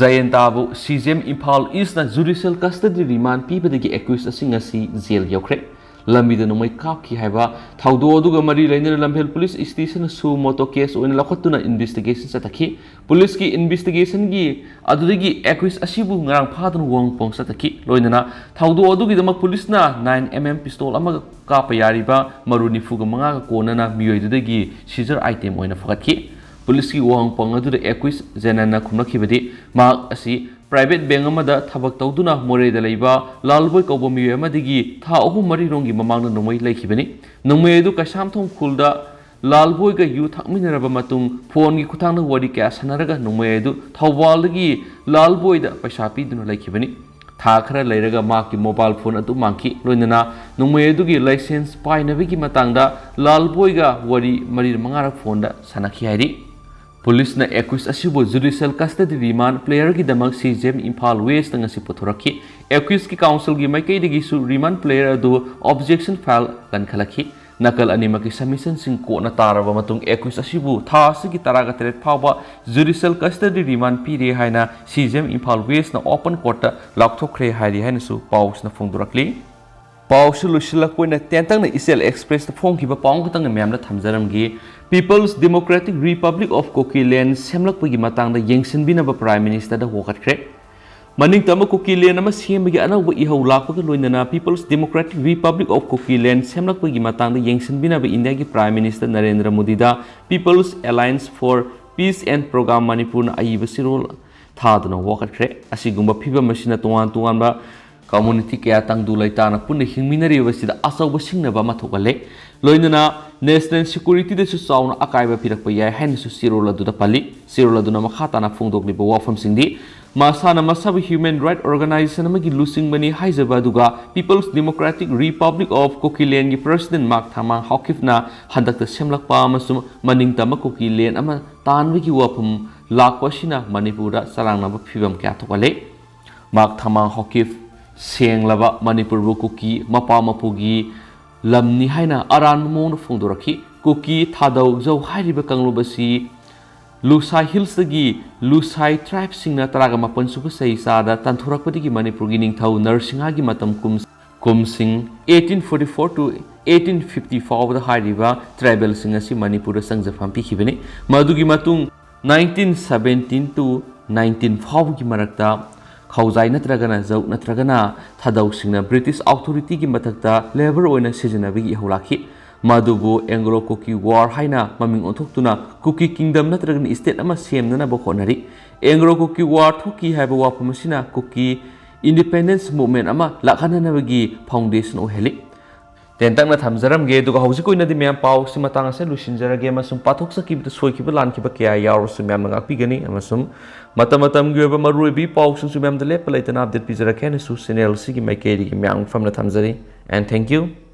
ꯖꯌꯟꯇꯥꯕꯨ ꯁꯤ ꯖꯤ ꯑꯦꯝ ꯏꯝꯐꯥꯜ ꯏꯁꯅ judicial custody remand ꯄꯤꯕꯗꯒꯤ accused ꯑꯁꯤ ꯉꯁꯤ ꯖꯦꯜ ꯌꯧꯈ꯭ꯔꯦ꯫ ꯂꯝꯕꯤꯗ ꯅꯣꯡꯃꯩ ꯀꯥꯞꯈꯤ ꯍꯥꯏꯕ ꯊꯧꯗꯣꯛ ꯑꯗꯨꯒ ꯃꯔꯤ ꯂꯩꯅꯅ ꯂꯝꯐꯦꯜ police station suo motu case ꯑꯣꯏꯅ ꯂꯧꯈꯠꯇꯨꯅ investigation ꯆꯠꯊꯈꯤ꯫ Police ꯀꯤ investigation ꯒꯤ ꯑꯗꯨꯗꯒꯤ accused ꯑꯁꯤꯕꯨ ꯉꯔꯥꯡ ꯐꯥꯗꯨꯅ ꯋꯥꯍꯪ ꯄꯥꯎ ꯆꯠꯊꯈꯤ꯫ ꯂꯣꯏꯅꯅ ꯊꯧꯗꯣꯛ ꯑꯗꯨꯒꯤꯗꯃꯛ police ꯅ nine M M pistol ꯑꯃꯒ ꯀꯥꯞꯄ ꯌꯥꯔꯤꯕ ꯃꯔꯨ ꯅꯤꯐꯨꯒ ꯃꯉꯥꯒ ꯀꯣꯟꯅꯅ ꯃꯤꯑꯣꯏꯗꯨꯗꯒꯤ seizure item ꯑꯣꯏꯅ ꯐꯒꯠꯈꯤ꯫ Police ꯀꯤ ꯋꯥꯍꯪ ꯄꯥꯎ ꯑꯗꯨꯗ accused ꯖꯦꯅꯟꯅ ꯈꯨꯝꯂꯛꯈꯤꯕꯗꯤ, ꯃꯍꯥꯛ ꯑꯁꯤ private bank ꯑꯃꯗ ꯊꯕꯛ ꯇꯧꯗꯨꯅ ꯃꯣꯔꯦꯗ ꯂꯩꯕ ꯂꯥꯜꯕꯣꯏ ꯀꯧꯕ ꯃꯤꯑꯣꯏ ꯑꯃꯗꯒꯤ ꯊꯥ ꯑꯍꯨꯝ ꯃꯔꯤꯔꯣꯝꯒꯤ ꯃꯃꯥꯡꯗ ꯅꯣꯡꯃꯩ ꯂꯩꯈꯤꯕꯅꯤ꯫ ꯅꯣꯡꯃꯩ ꯑꯗꯨ ꯀꯩꯁꯥꯝꯊꯣꯡ ꯈꯨꯜꯗ ꯂꯥꯜꯕꯣꯏꯒ ꯌꯨ ꯊꯛꯃꯤꯟꯅꯔꯕ ꯃꯇꯨꯡ ꯐꯣꯟꯒꯤ ꯈꯨꯠꯊꯥꯡꯗ ꯋꯥꯔꯤ ꯀꯌꯥ ꯁꯥꯟꯅꯔꯒ ꯅꯣꯡꯃꯩ ꯑꯗꯨ ꯊꯧꯕꯥꯜꯗꯒꯤ ꯂꯥꯜꯕꯣꯏꯗ ꯄꯩꯁꯥ ꯄꯤꯗꯨꯅ ꯂꯩꯈꯤꯕꯅꯤ꯫ ꯊꯥ ꯈꯔ ꯂꯩꯔꯒ ꯃꯍꯥꯛꯀꯤ mobile phone ꯑꯗꯨ ꯃꯥꯡꯈꯤ꯫ ꯂꯣꯏꯅꯅ ꯅꯣꯡꯃꯩ ꯑꯗꯨꯒꯤ license ꯄꯥꯏꯅꯕꯒꯤ ꯃꯇꯥꯡꯗ ꯂꯥꯜꯕꯣꯏꯒ ꯋꯥꯔꯤ ꯃꯔꯤ ꯃꯉꯥꯔꯛ ꯐꯣꯟꯗ ꯁꯥꯟꯅꯈꯤ ꯍꯥꯏꯔꯤ꯫ Police ꯅ accused ꯑꯁꯤꯕꯨ judicial custody remand player ꯒꯤꯗꯃꯛ C G M Imphal west ꯉꯁꯤ ꯄꯨꯊꯣꯔꯛꯈꯤ꯫ Accused ꯀꯤ counsel ꯒꯤ ꯃꯥꯏꯀꯩꯗꯒꯤꯁꯨ remand player ꯑꯗꯨ objection file ꯀꯟꯈꯠꯂꯛꯈꯤ꯫ ꯅꯥꯀꯜ ꯑꯅꯤꯃꯛꯀꯤ submission ꯁꯤꯡ ꯀꯣꯟꯅ ꯇꯥꯔꯕ ꯃꯇꯨꯡ accused ꯑꯁꯤꯕꯨ ꯊꯥ ꯑꯁꯤꯒꯤ ꯇꯔꯥꯒ ꯇꯔꯦꯠ ꯐꯥꯎꯕ judicial custody remand ꯄꯤꯔꯦ ꯍꯥꯏꯅ C G M Imphal West ꯅ open court ꯇ ꯂꯥꯎꯊꯣꯛꯈ꯭ꯔꯦ ꯍꯥꯏꯔꯤ ꯍꯥꯏꯅꯁꯨ ꯄꯥꯎꯁꯤꯅ ꯐꯣꯡꯗꯣꯔꯛꯂꯤ꯫ ꯄꯥꯎꯁꯤ ꯂꯣꯏꯁꯤꯜꯂꯛꯄ ꯑꯣꯏꯅ ꯇꯦꯟꯇꯛꯅ ꯏꯆꯦꯜ Express ꯇ ꯐꯣꯡꯈꯤꯕ ꯄꯥꯎ ꯑꯃꯈꯛꯇꯪ ꯃꯌꯥꯝꯗ ꯊꯝꯖꯔꯝꯒꯦ꯫ People's Democratic Republic of Kukiland ꯁꯦꯝꯂꯛꯄꯒꯤ ꯃꯇꯥꯡꯗ ꯌꯦꯡꯁꯤꯟꯕꯤꯅꯕ Prime Minister ꯗ ꯋꯥꯀꯠꯈ꯭ꯔꯦ꯫ ꯃꯅꯤꯡ ꯇꯝꯕ ꯀꯨꯀꯤꯂꯦꯟ ꯑꯃ ꯁꯦꯝꯕꯒꯤ ꯑꯅꯧꯕ ꯏꯍꯧ ꯂꯥꯛꯄꯒ ꯂꯣꯏꯅꯅ People's Democratic Republic of Kukiland ꯁꯦꯝꯂꯛꯄꯒꯤ ꯃꯇꯥꯡꯗ ꯌꯦꯡꯁꯤꯟꯕꯤꯅꯕ ꯏꯟꯗꯤꯌꯥꯒꯤ Prime Minister Narendra ꯃꯣꯗꯤꯗ People's Alliance for Peace and Programme ꯃꯅꯤꯄꯨꯔꯅ ꯑꯏꯕ ꯆꯦꯔꯣꯜ ꯊꯥꯗꯨꯅ ꯋꯥꯀꯠꯈ꯭ꯔꯦ꯫ ꯑꯁꯤꯒꯨꯝꯕ ꯐꯤꯕꯝ ꯑꯁꯤꯅ ꯇꯣꯉꯥꯟ ꯇꯣꯉꯥꯟꯕ community ꯀꯌꯥ ꯇꯪꯗꯨ ꯂꯩꯇꯥꯅ ꯄꯨꯟꯅ ꯍꯤꯡꯃꯤꯟꯅꯔꯤꯕꯁꯤꯗ ꯑꯆꯧꯕ ꯁꯤꯡꯅꯕ ꯑꯃ ꯊꯣꯛꯍꯜꯂꯦ꯫ ꯂꯣꯏꯅꯅ national security ꯗꯁꯨ ꯆꯥꯎꯅ ꯑꯀꯥꯏꯕ ꯄꯤꯔꯛꯄ ꯌꯥꯏ ꯍꯥꯏꯅꯁꯨ ꯆꯦꯔꯣꯜ ꯑꯗꯨꯗ ꯄꯜꯂꯤ꯫ ꯆꯦꯔꯣꯜ ꯑꯗꯨꯅ ꯃꯈꯥ ꯇꯥꯅ ꯐꯣꯡꯗꯣꯛꯂꯤꯕ ꯋꯥꯐꯝꯁꯤꯡꯗꯤ, ꯃꯁꯥꯅ ꯃꯁꯥꯕꯨ human right organization ꯑꯃꯒꯤ ꯂꯨꯆꯤꯡꯕꯅꯤ ꯍꯥꯏꯖꯕ ꯑꯗꯨꯒ People's Democratic Republic of Kukiland ꯒꯤ president ꯃꯥꯛ ꯊꯃꯥꯡ ꯍꯥꯎꯀꯤꯞꯅ ꯍꯟꯗꯛꯇ ꯁꯦꯝꯂꯛꯄ ꯑꯃꯁꯨꯡ ꯃꯅꯤꯡꯇꯝꯕ ꯀꯨꯀꯤꯂꯦꯟ ꯑꯃ ꯇꯥꯟꯕꯒꯤ ꯋꯥꯐꯝ ꯂꯥꯛꯄ ꯑꯁꯤꯅ ꯃꯅꯤꯄꯨꯔꯗ ꯆꯔꯥꯡꯅꯕ ꯐꯤꯕꯝ ꯀꯌꯥ ꯊꯣꯛꯍꯜꯂꯦ꯫ ꯃꯥꯛ ꯊꯃꯥꯡ ꯍꯥꯎꯀꯤꯞ ꯁꯦꯡꯂꯕ ꯃꯅꯤꯄꯨꯔꯕꯨ ꯀꯨꯀꯤ ꯃꯄꯥ ꯃꯄꯨꯒꯤ ꯂꯝꯅꯤ ꯍꯥꯏꯅ ꯑꯔꯥꯟꯕ ꯃꯑꯣꯡꯗ ꯐꯣꯡꯗꯣꯔꯛꯈꯤ꯫ ꯀꯨꯀꯤ ꯊꯥꯗꯧ ꯖꯧ ꯍꯥꯏꯔꯤꯕ ꯀꯥꯡꯂꯨꯞ ꯑꯁꯤ ꯂꯨꯁꯥꯏ ꯍꯤꯜꯁꯇꯒꯤ ꯂꯨꯁꯥꯏ ꯇ꯭ꯔꯥꯏꯕꯁꯤꯡꯅ ꯇꯔꯥꯒ ꯃꯥꯄꯟ ꯁꯨꯕ ꯆꯍꯤ ꯆꯥꯗ ꯇꯥꯟꯊꯣꯔꯛꯄꯗꯒꯤ ꯃꯅꯤꯄꯨꯔꯒꯤ ꯅꯤꯡꯊꯧ ꯅꯔꯁꯤꯡꯍꯥꯒꯤ ꯃꯇꯝ ꯀꯨꯝ-, ꯀꯨꯝꯁꯤꯡ eighteen forty four to eighteen fifty ꯐꯥꯎꯕꯗ ꯍꯥꯏꯔꯤꯕ ꯇ꯭ꯔꯥꯏꯕꯦꯜꯁꯤꯡ ꯑꯁꯤ ꯃꯅꯤꯄꯨꯔꯗ ꯆꯪꯖꯐꯝ ꯄꯤꯈꯤꯕꯅꯤ꯫ ꯃꯗꯨꯒꯤ ꯃꯇꯨꯡ nineteen seventeen to nineteen ꯐꯥꯎꯕꯒꯤ ꯃꯔꯛꯇ ꯈꯧꯖꯥꯏ ꯅꯠꯇ꯭ꯔꯒꯅ ꯖꯧ ꯅꯠꯇ꯭ꯔꯒꯅ ꯊꯥꯗꯧꯁꯤꯡꯅ ꯕ꯭ꯔꯤꯇꯤꯁ ꯑꯣꯊꯣꯔꯤꯇꯤꯒꯤ ꯃꯊꯛꯇ ꯂꯦꯕꯔ ꯑꯣꯏꯅ ꯁꯤꯖꯤꯟꯅꯕꯒꯤ ꯏꯍꯧ ꯂꯥꯛꯈꯤ꯫ ꯃꯗꯨꯕꯨ ꯑꯦꯡꯒ꯭ꯂꯣ ꯀꯨꯀꯤ ꯋꯥꯔ ꯍꯥꯏꯅ ꯃꯃꯤꯡ ꯑꯣꯟꯊꯣꯛꯇꯨꯅ ꯀꯨꯀꯤ ꯀꯤꯡꯗꯝ ꯅꯠꯇ꯭ꯔꯒꯅ ꯏꯁꯇꯦꯠ ꯑꯃ ꯁꯦꯝꯅꯅꯕ ꯍꯣꯠꯅꯔꯤ꯫ ꯑꯦꯡꯒ꯭ꯂꯣ ꯀꯨꯀꯤ ꯋꯥꯔ ꯊꯣꯛꯈꯤ ꯍꯥꯏꯕ ꯋꯥꯐꯝ ꯑꯁꯤꯅ ꯀꯨꯀꯤ ꯏꯟꯗꯤꯄꯦꯟꯗꯦꯟꯁ ꯃꯨꯚꯃꯦꯟꯠ ꯑꯃ ꯂꯥꯛꯍꯟꯅꯅꯕꯒꯤ ꯐꯥꯎꯟꯗꯦꯁꯟ ꯑꯣꯏꯍꯜꯂꯤ꯫ ꯇꯦꯟꯇꯛꯅ ꯊꯝꯖꯔꯝꯒꯦ, ꯑꯗꯨꯒ ꯍꯧꯖꯤꯛ ꯑꯣꯏꯅꯗꯤ ꯃꯌꯥꯝ ꯄꯥꯎꯁꯤ ꯃꯇꯥꯡ ꯑꯁꯤꯗ ꯂꯣꯏꯁꯤꯟꯖꯔꯒꯦ, ꯑꯃꯁꯨꯡ ꯄꯥꯊꯣꯛꯆꯈꯤꯕꯗ ꯁꯣꯏꯈꯤꯕ ꯂꯥꯟꯈꯤꯕ ꯀꯌꯥ ꯌꯥꯎꯔꯁꯨ ꯃꯌꯥꯝꯅ ꯉꯥꯛꯄꯤꯒꯅꯤ, ꯑꯃꯁꯨꯡ ꯃꯇꯝ ꯃꯇꯝꯒꯤ ꯑꯣꯏꯕ ꯃꯔꯨꯑꯣꯏꯕ ꯄꯥꯎꯁꯤꯡꯁꯨ ꯃꯌꯥꯝꯗ ꯂꯦꯞꯄ ꯂꯩꯇꯅ ꯑꯞꯗꯦꯠ ꯄꯤꯖꯔꯛꯀꯦ ꯍꯥꯏꯅꯁꯨ ꯆꯦꯅꯦꯜ ꯑꯁꯤꯒꯤ ꯃꯥꯏꯀꯩꯗꯒꯤ ꯃꯌꯥꯝ ꯐꯝꯅ ꯊꯝꯖꯔꯤ꯫ And thank you.